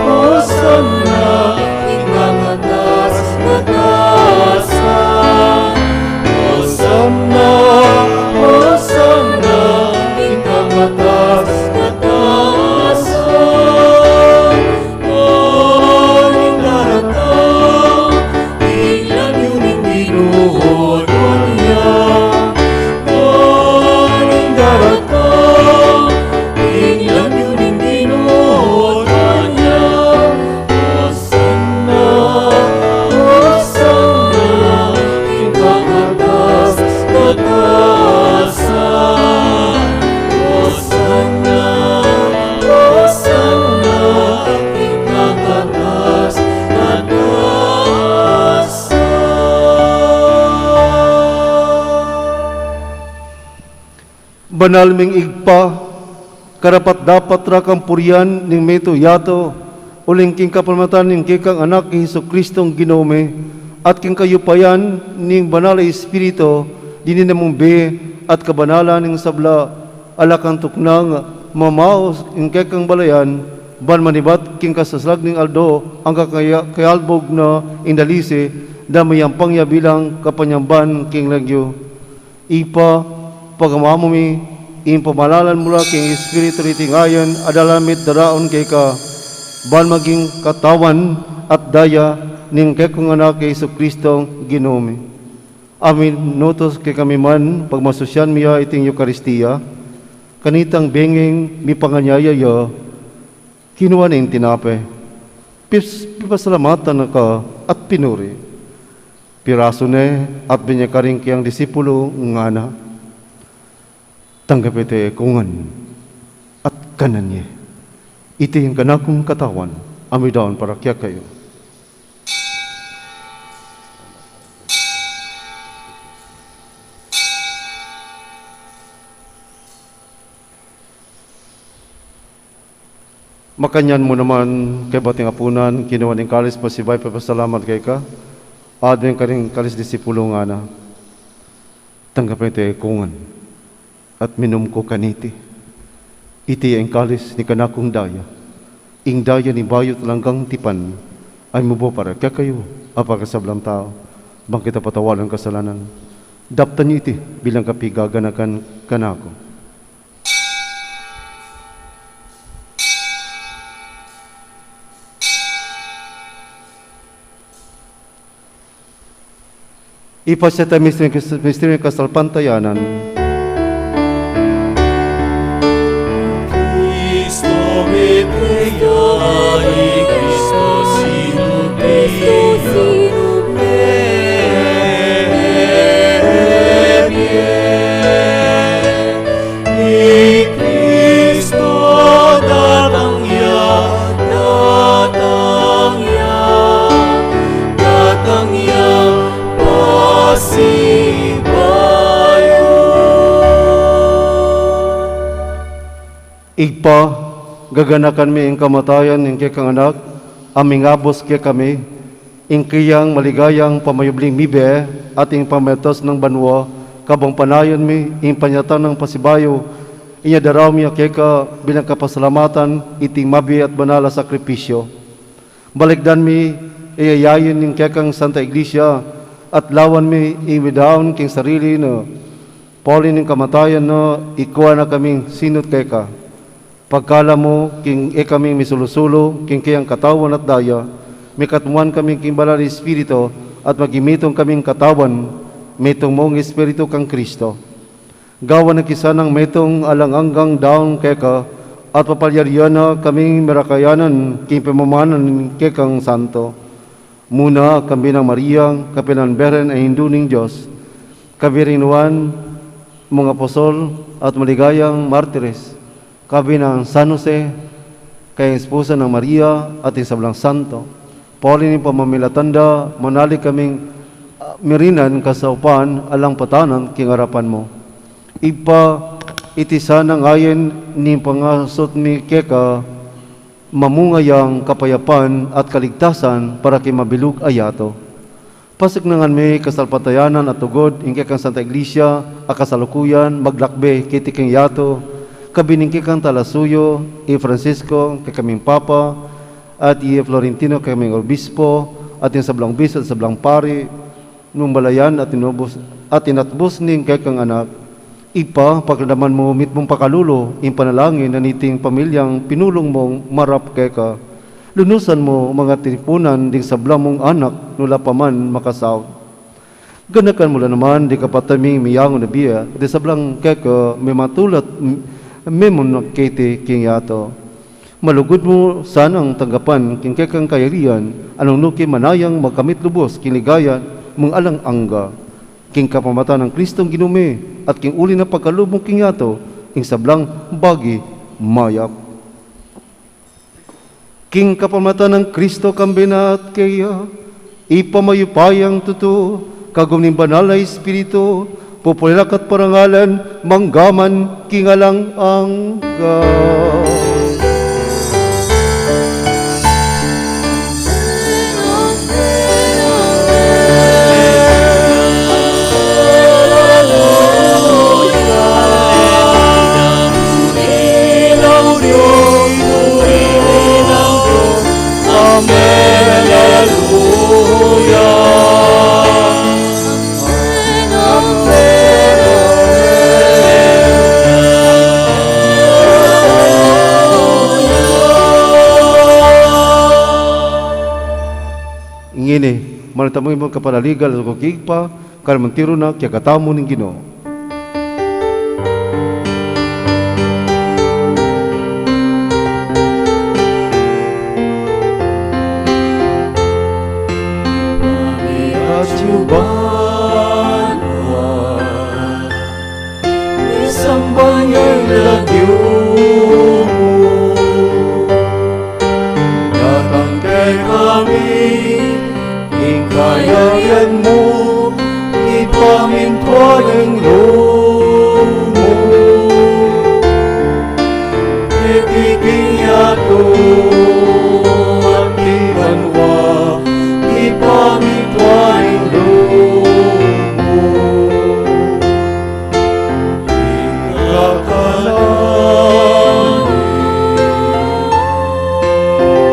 Hosanna, ing kakatas-katasan. Hosanna, Hosanna, ing kakatas-katasan. Nuan ing daratang, ing lagyu ning Ginu, o Tuan ya. Nuan ing daratang, ing lagyu ning Ginu, o Tuan ya. Hosanna, Hosanna, ing kakatas-katasan. Hosanna, Hosanna, ing kakatas-katasan. Banal ming Ibpa, karapat-dapat ra kang purian ning metung yatu, uling king kapamilatan ning kekang Anak, i Jesucristong Ginu mi, at king kayupayan ning Banal a Espiritu, dinan mung bie at kabanalan ning sabla, ala kang tuknang mamaus king kekang balayan, ban manibat king kasaslag ning aldo anggang kaya-, kayalbug na ing dalisi, dang miyampang ya bilang kapanyamban king lagyu. Ibpa, pagamamu mi ing pamalalan mu la king Espiritu niti ngeni, a dalan mi't daraun keka, ban maging katawan at daya ning kekang Anak, i Jesucristong Ginu mi. Aminutus kekami man, pagmasusian mi ya iting Eukaristia, kanitang bengeng mipanganiaya ya, kinua ne ing tinape, pis-, pipasalamatan na ka at pinuri. Pirasu ne at binie karing kayang disipulu, ngana: Tanggape te kungan at kanan ye. Iti ing kanakung katawan a midaun para kekayu. Makanyan mu naman, kaybat ning apunan, kinua ne ing kalis, pasibayu pepasalamat keka, adwan ne karing kalis disipulu, ngana: Tanggape te kungan at minum ko kaniti. Iti ing kalis ning kanakung daya, ing daya ning bayu at alang anggang tipan, a mibubu para kekayu at para king sablang tau, ban keta patawaran king kasalanan. Daptan yu iti bilang kapigaganakan kanaku. Ipasiag tamu ing misteryu ning kasalpantayanan. Ibpa, gaganakan mi ing kamatayan ning kekang Anak, a mingabus kekami, ing kayang maligayang pamayubling mibie, at ing pamiltas nang banua, kabang panayan mi ing panyatang nang pasibayu, inya daraun mi keka bilang kapasalamatan iting mabie at banal a sakripisyu. Balikdan mi ing yayain ning kekang Santa Iglesia, at lawan mi ing midaun king sarili na pauli ning kamatayan na, ikua na kaming sinut keka. Pagkalub mu king e kaming misulu-sulu king kayang katawan at daya, mikatmuan kami king Banal a Espiritu, at maging metung kaming katawan, metung mung Espiritu kang Kristo. Gawan na ki sanang metung alang anggang daun keka, at papalyarian na kaming mirakayanan king pamamanan ning kekang santo. Muna, kambe nang Maria, kapilan Birhen a Indu ning Dios, kambe ring nuan mung apostol at maligayang martires, kambe nang San Jose, kayang esposa nang Maria, at ing sablang santo. Pauli ning pamamilatan da, manalig kaming, ah, mirinan kasaupan alang patanan king arapan mu. Ibpa, iti sanang ain ning pangasut mi keka, mamunga yang kapayapan at kaligtasan para king mabilug a yatu. Pasiknangan me kasalpantayanan at lugud ing kekang Santa Iglesia a kasalukuyan maglakbe keti king yatu, kabang ing kekang talasuyu, i Francisco, kekaming Papa, at i Florentino, kekaming Obispo, at ing sablang Obispo at sablang Pari, nung balayan at inubus, at inatbus ning kekang Anak. Ibpa, pakiramdaman mu mitmung pakalulu ing panalangin na niting pamilyang pinulung mung marap keka. Lunusan mu mangatipunan ding sabla mung anak, nu la pa man makasaut. Ganakan mu la naman ding kapatad ming meyangu na bie, ding sablang keka mematulat, m-, memunag keti king yatu. Malugud mu sanang tanggapan king kekang kayarian, a nung nuki manayang magkamit lubus king ligaya mung alang angga. King kapamilatan nang Kristong Ginu mi, at king uli na pagkalub mu king yatu, ing sablang bagi mayap. King kapamilatan nang Kristo, kambe na at keya, Ibpa mayupayang tutu, kagum ning Banal a Espiritu, pupuri la ka at parangalan, mangga man king alang angga. Amen. Aleluya. Amen. Amen. Ngeni, manintun tamu ing kapanaligan at lugud king Ibpa, kayabe mantiru na kekatamu ning Ginu. Atiu ba na, isamban ya ing lagyu mu, datang kekami ing kayarian mu, ipamintuan ing lub mu. Keti king yatu anti banua, ipamintuan ing lub mu. Ing kakanan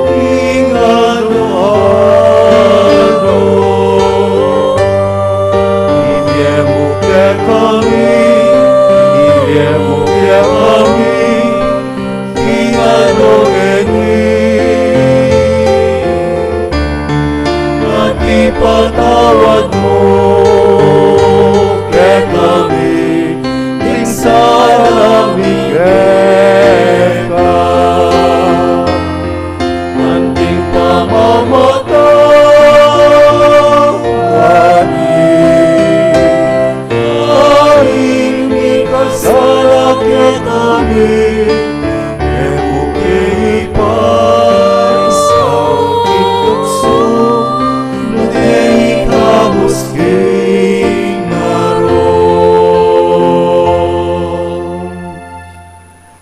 mi king adu-adu, ibie mu kekami, ibie mu kekami, king aldo ngeni.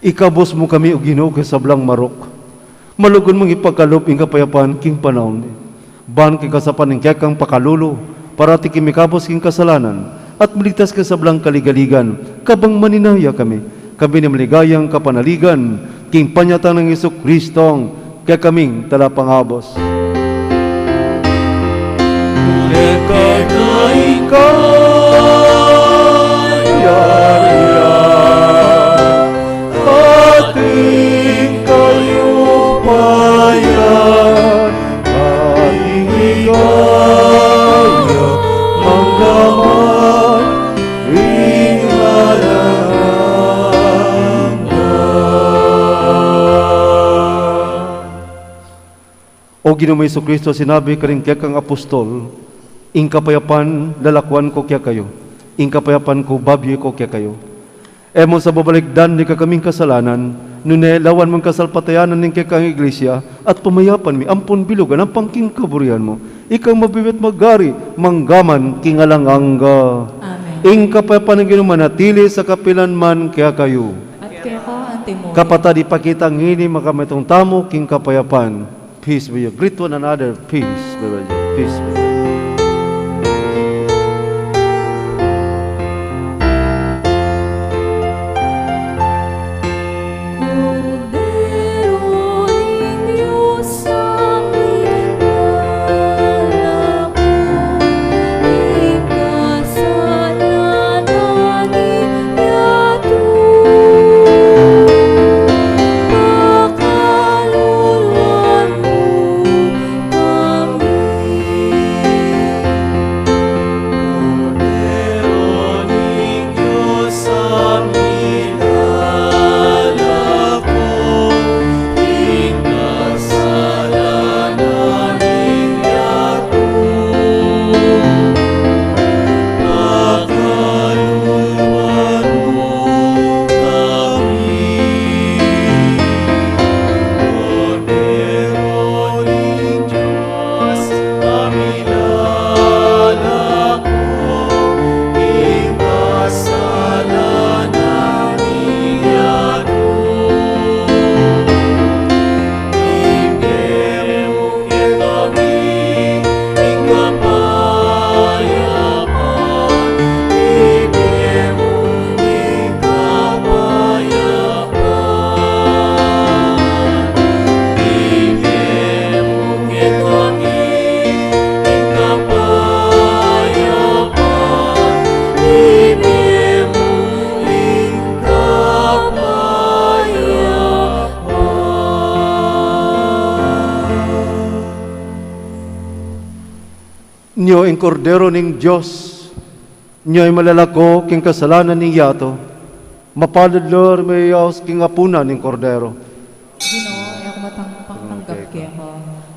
Ikabus mu kami, O Ginu, king sablang marok. Malugud mung ipagkalub ing kapayapan king panaun mi. Ban king kasapan ning kekang pakalulu, parati kami ikabus king kasalanan, at miligtas king sablang kaligaligan, kabang maninaya kami, kami ning maligayang kapanaligan, king panyatang nang Jesucristong kekaming Talapangabus. Keka ing kayarian, at ing kayupayan, at ing ligaya, mangga man king alang angga. O Ginu mung Jesucristo, sinabi mu karing kekang apostol, "Ing kapayapan lalakuan ku kekayu, ing kapayapan ku babie ku kekayu." E mu sa babalikdan ding kekaming kasalanan, nune lawan mu ing kasalpantayanan ning kekang Iglesia, at pamayapan mi ampon bilugan ampon king kaburian mu. Ikang mabibie at magari, mangga man king alang angga. Amen. Ing kapayapan ning Ginu manatili sa kapilan man kekayu. At keka antimu. Kapatad, ipakita ngeni makamitung tamu king kapayapan. Peace be with you. Greet one another. Peace be with you. Peace be with you. Kordero ning Dios, a milalako king kasalanan ning yatu. Pakaluluan mu kami. Kordero ning Dios, a milalako king kasalanan ning yatu. Pakaluluan mu kami. Kordero ning Dios, a milalako king kasalanan ning yatu. Ibie mu kekami ing kapayapan, ibie mu ing kapayapan. Nyo ing Kordero ning Dios, nyo ing malalako king kasalanan ning yatu. Mapalad la ring mayayaus king apunan ning Kordero. Ginu, e ku makapagtanggap keka,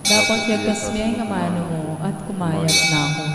dapot yagkas mu ing amanu mu at kumayap na ku.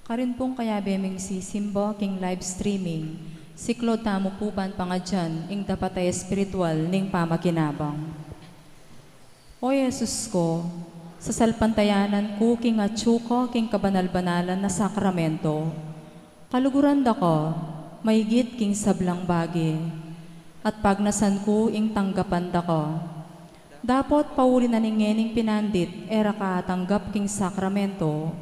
Karin pung kayabe ming sisimba king live streaming, siklaud tamu pu ban pangadyan ing dapat a espiritual ning pamakinabang. O Jesus ko, sasalpantayanan ku king atyu ka king kabanal-banalan a sakramento. Kaluguran da ka, maigit king sablang bage, at pagnasan ku ing tanggapan da ka. Dapot pauli na ning ngening pinandit e ra ka atanggap king sakramento,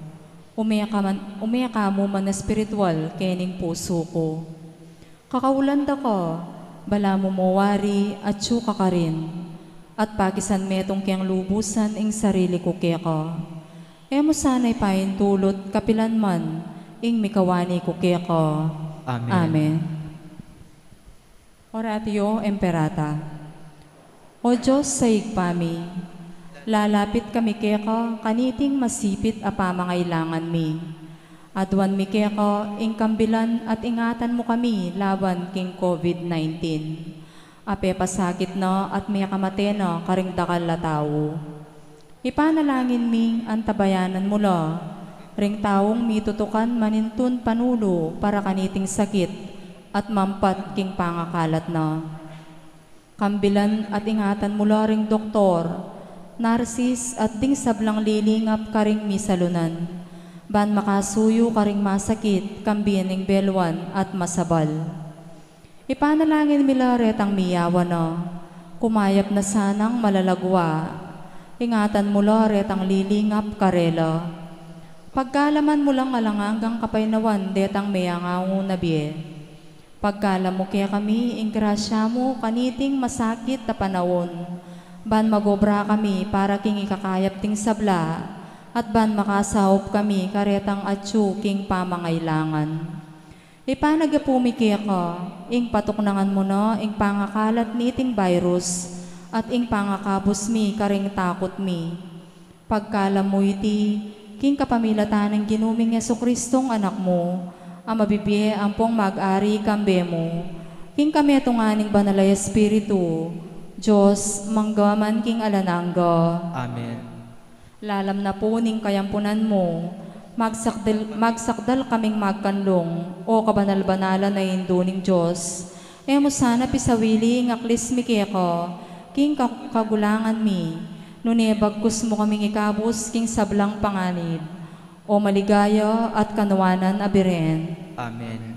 ume ka man, ume ka mu man espiritual kening pusu ku. Kakaulan da ka, balamu mo wari atyu ka karin, at pakisan metung keng lubusan ing sarili ku keka. E mu sana ipaintulut kapilan man ing mikawani ku keka. Amen. Amen. Oratio Imperata. O Dios a Ibpa mi, lalapit kami keka kaniting masipit a pamangailangan mi. Aduan mi keka ing kambilan at ingatan mu kami laban king COVID nineteen. A pepasakit na at mekamate na karing dakal a tau. Ipanalangin ming antabayanan mu la ring taung mitutukan manintun panulu para kaniting sakit at mampat king pangakalat na. Kambilan at ingatan mu la ring doktor, narsis at ding sablang lilingap karing misalunan, ban makasuyu karing masakit, kambe ning beluan at masabal. Ipanalangin mi la retang miyawan na, kumayap na sanang malalagwa, ingatan mu la retang lilingap karela. Pagkalaman mu lang alang anggang kapaynawan detang meangaungun a bie. Pagkalam mu kekami ing grasya mu kaniting masakit a panaun, ban magobra kami para king ikakayap ding sabla, at ban makasaup kami karetang atyu king pamangailangan. Ipanagyapu mi keka ing patuknangan mu na ing pangakalat niting virus at ing pangakabus mi karing takut mi. Pagkalam mu iti king kapamilatan ning Ginu ming Jesucristong Anak mu, a mabibie ampong mag-ari kambe mu, king kametungan ning Banal a Espiritu, Dios, mangga man king alang angga. Amen. Lalam na pu ning kayampunan mu, magsakdal, magsakdal kaming magkanlung, o kabanal-banalan a Indu ning Dios. E mu sana pisawili ing aklis mi keka king ka-, kagulangan mi, nune bagkus mu kaming ikabus king sablang panganib, o maligaya at kanuanan a Birhen. Amen.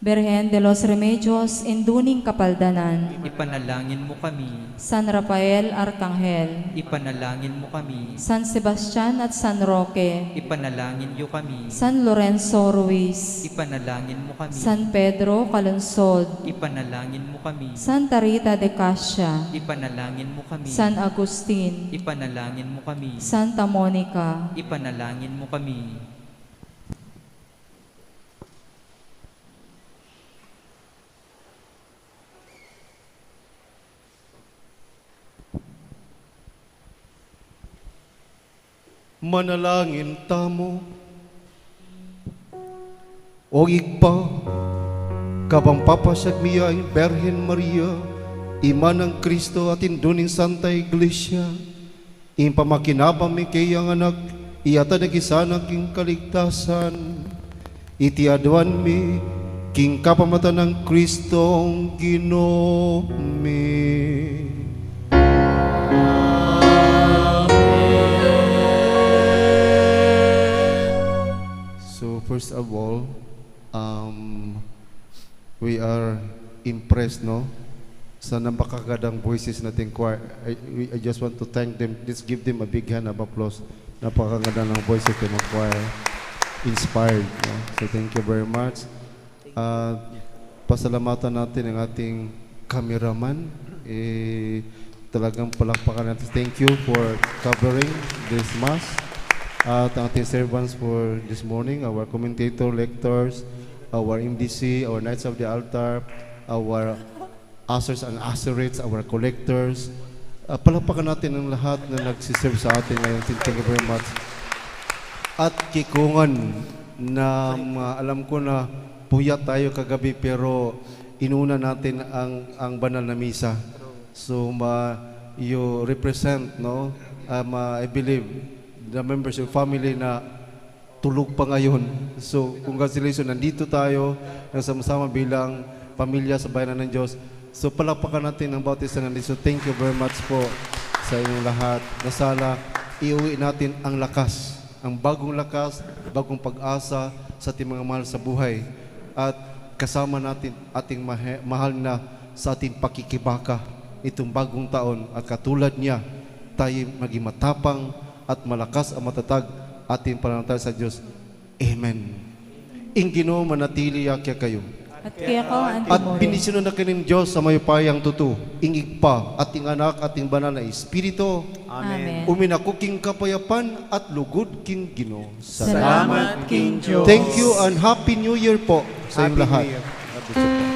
Birhen de los Remedios, Indu ning Kapaldanan. Ipanalangin mu kami. San Rafael Arkanghel. Ipanalangin mu kami. San Sebastian at San Roque. Ipanalangin yu kami. San Lorenzo Ruiz. Ipanalangin mu kami. San Pedro Calungsod. Ipanalangin mu kami. Santa Rita de Cascia. Ipanalangin mu kami. San Agustin. Ipanalangin mu kami. Santa Monica. Ipanalangin mu kami. Manalangin tamu. O Ibpa, kabang papasyag mi ya ing Birhen Maria, Ima nang Kristo at Indu ning Santa Iglesia, ing pamakinabang mi keyang anak, iyatad na ke sana king kaligtasan. Iti aduan mi, king kapamilatan nang Kristong Ginu mi. So, first of all, um, we are impressed, no? Sa napakagandang voices nating choir. I, we, I just want to thank them. Let's give them a big hand of applause. Napakaganda ng voices ng choir. Inspired, no? So, thank you very much. Ah, pasalamatan natin ang ating cameraman. Eh, talagang palakpakan natin. Thank you for covering this mass. At ang ating servants for this morning, our commentator, lectors, our M D C, our Knights of the Altar, our ushers and usherettes, our collectors. Ah, palakpakan natin ang lahat na nagsiserve sa atin ngayon. Thank you very much. At kikungan na, ma-, alam ko na puyat tayo kagabi, pero inuna natin ang, ang banal na misa. So, ma-, you represent, no? Um, uh, I believe the members of family na tulog pa ngayon. So, congratulations, nandito tayo nagsama-sama bilang pamilya sa bayan ng Diyos. So, palakpakan natin ang bawat isa nandito. So, thank you very much po sa inyong lahat. Na sana iuwi natin ang lakas, ang bagong lakas, bagong pag-asa sa ating mga mahal sa buhay. At kasama natin ating mahe-, mahal na sa ating pakikibaka itong bagong taon. At katulad niya, tayo maging matapang at malakas at matatag ating pananampalataya sa Diyos. Amen. Ing Ginu manatili ya kekayu. At keka mu rin. At bendisyonan na kayu ning Dios a mayupayang tutu, ing Ibpa, at ing Anak, at ing Banal na Espiritu. Amen. Uminaku king kapayapan at lugud king Ginu. Salamat king Dios. Thank you and Happy New Year po sa inyong lahat. Happy New Year. God bless you po.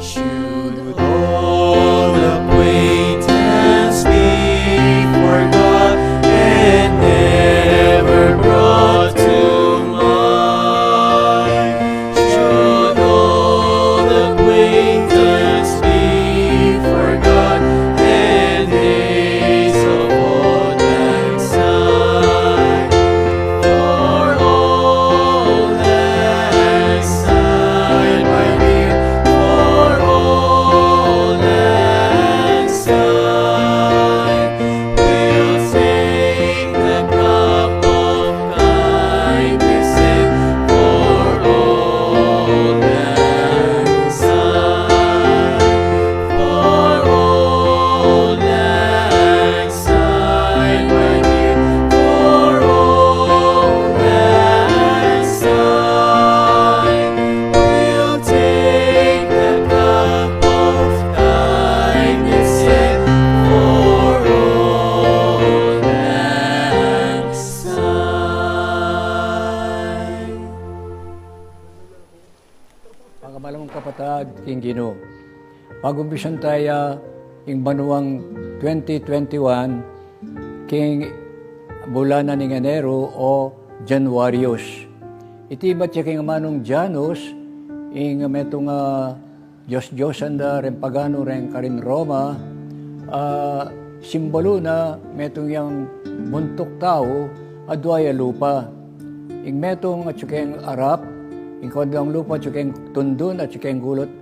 Should all acquaintance be forgot and never brought to mind? Should all acquaintance be forgot and days of old lang sigh? For all lang sigh, my dear, for all lang sigh, we'll take the cup of kindness and for all lang sigh, for all lang sigh, my dear, for all lang sigh, we'll take the cup of kindness and for all lang sigh. Mga malamang kapatad king Ginu, pag-umpisan taya ing banuang twenty twenty-one king bulan na ning Enero o Januarius. Iti ibat ya king amanung Janus, ing metung a dios-diosan da reng pagano reng karin Roma, a simbolu na metung yang buntuk tau, adua ya lupa. Ing metung atyu keng arap, ing kaduang lupa atyu keng tundun, atyu keng gulut,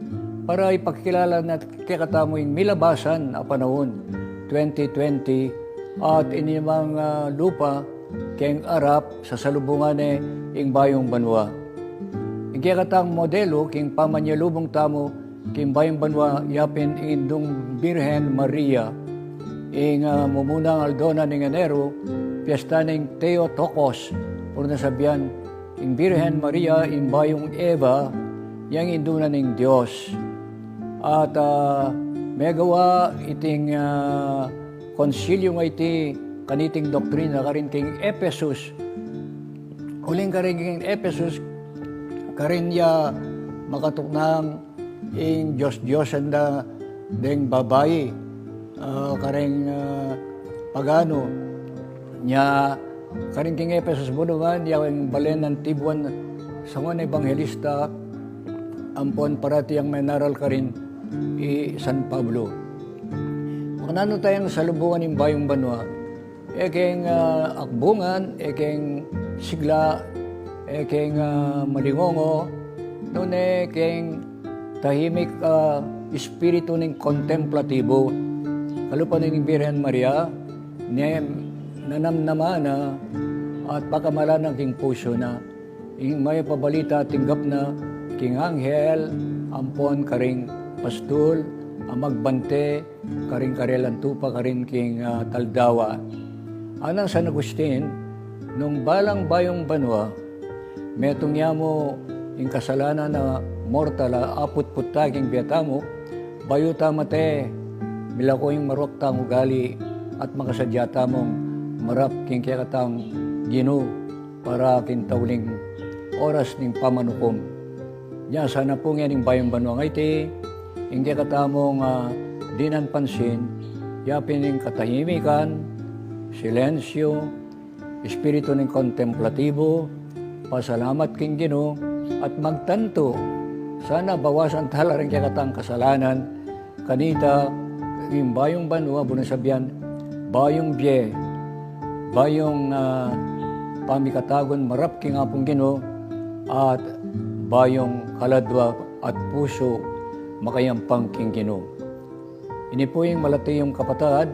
para ipakilala na kekatamu ing milabasan a panaun, twenty twenty, at inyang, ah, lupa keng arap, sasalubungan ne ing bayung banua. Ing kekatang modelu king pamanyalubung tamu king bayung banua, yapin ing Indung Birhen Maria. Ing, ah, mumunang aldo na ning Enero, piesta ning Theotokos, o na sabian, ing Birhen Maria, ing bayung Eva, yang indu na ning Dios. At, ah, megawa iting, ah, konsilyu nga iti kaniting doktrina karin king Ephesus. Uling karin king Ephesus, karin ya makatuknang ing dios-diosan da deng babai, ah, kareng, ah, pagano. Nya, karin king Ephesus, bu naman, ya ing balen nang tibuan sangon ebanghelista, ampon parati yang menaral karin i San Pablo. Makananu tayang salubungan ing bayung banua? E keng, ah, akbungan, e keng sigla, e keng, ah, malingongo, nune keng tahimik, ah, espiritu ning kontemplatibo. Kalupa ning Birhen Maria, ne nanamnama na at pakamalan na king pusu na ing mayap a balita tinggap na king anghel ampon karing pastul a magbante karing karelang tupa karin king, ah, taldawa. Anak San Agustin, nung balang bayung banua, metung ya mu ing kasalanan a mortal a aputput ta king bie tamu, bayu ta mate, milako ing marok tang ugali at makasadya tamung marap king kekatang Ginu para king tauling oras ning pamanukum. Nya sana pu ngeni ing bayung banua nga iti, ing kekatamung, ah, dinan pansin, yapin ing katahimikan, silensyu, espiritu ning kontemplatibo, pasalamat king Ginu, at magtantu, sana bawasan tala ring kekatang kasalanan, kanita, ing bayung banua, bu nang sabian, Bayung bie, bayung, ah, pamikatagun marap king Apung Ginu, at bayung kaladwa at pusu makayampang king Ginu. Ini pu ing malati yung kapatad,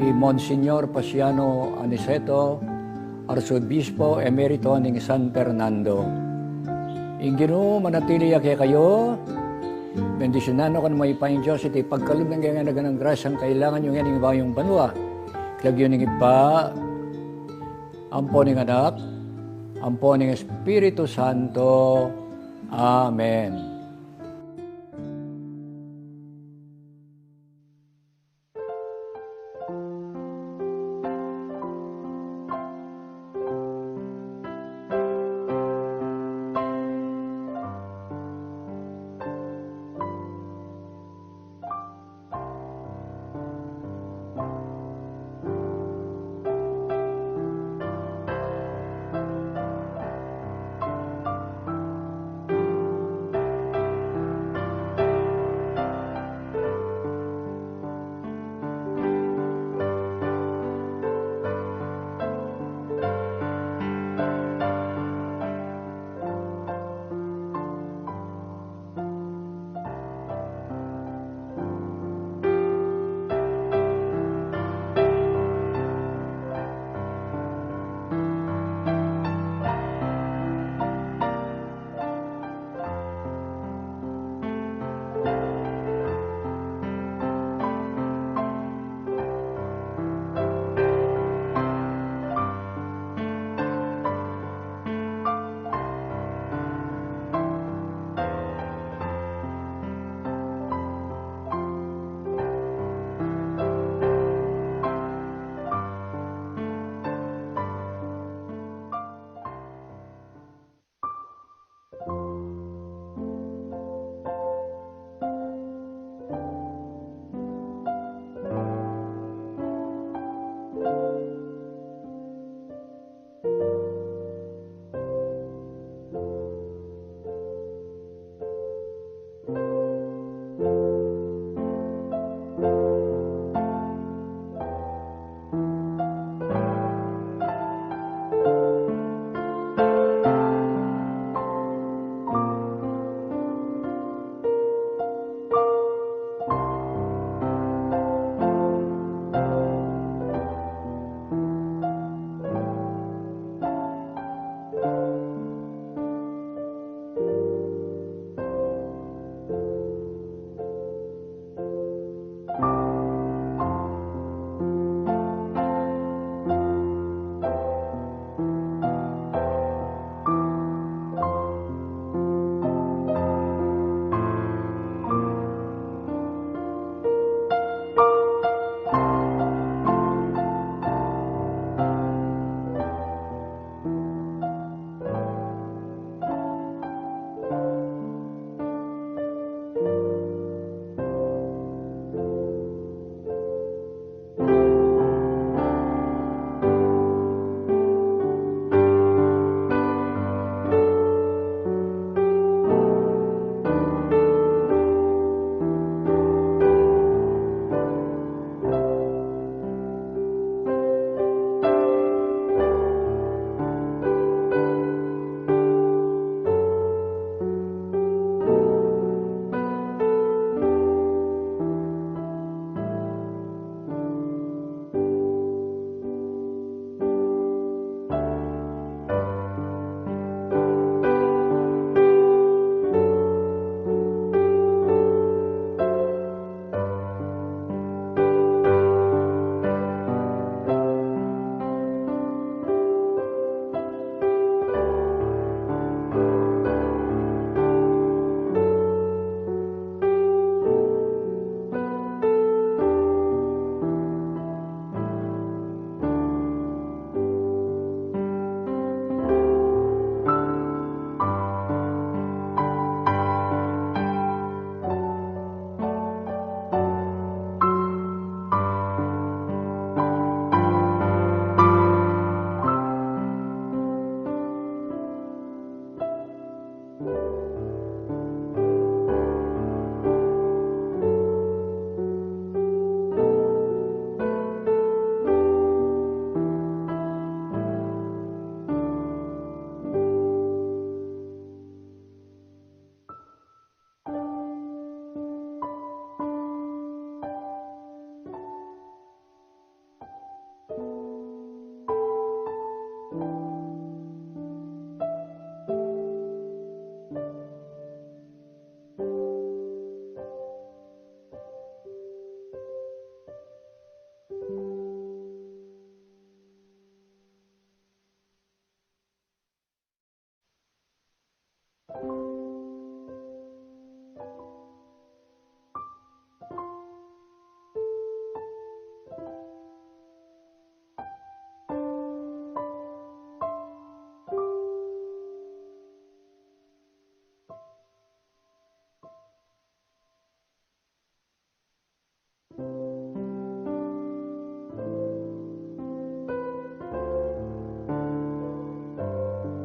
i Monsignor Paciano Aniceto, Arsobispo Emerito ning San Fernando. Ing Ginu manatili ya kekayu. Bendisyunan na kayu ning Mayupayang Dios, iti pagkalub na ning kayang grasya, kailangan yu ngening bayung banua. King lagyu ning Ibpa, ampo ning Anak, ampo ning Espiritu Santo. Amen.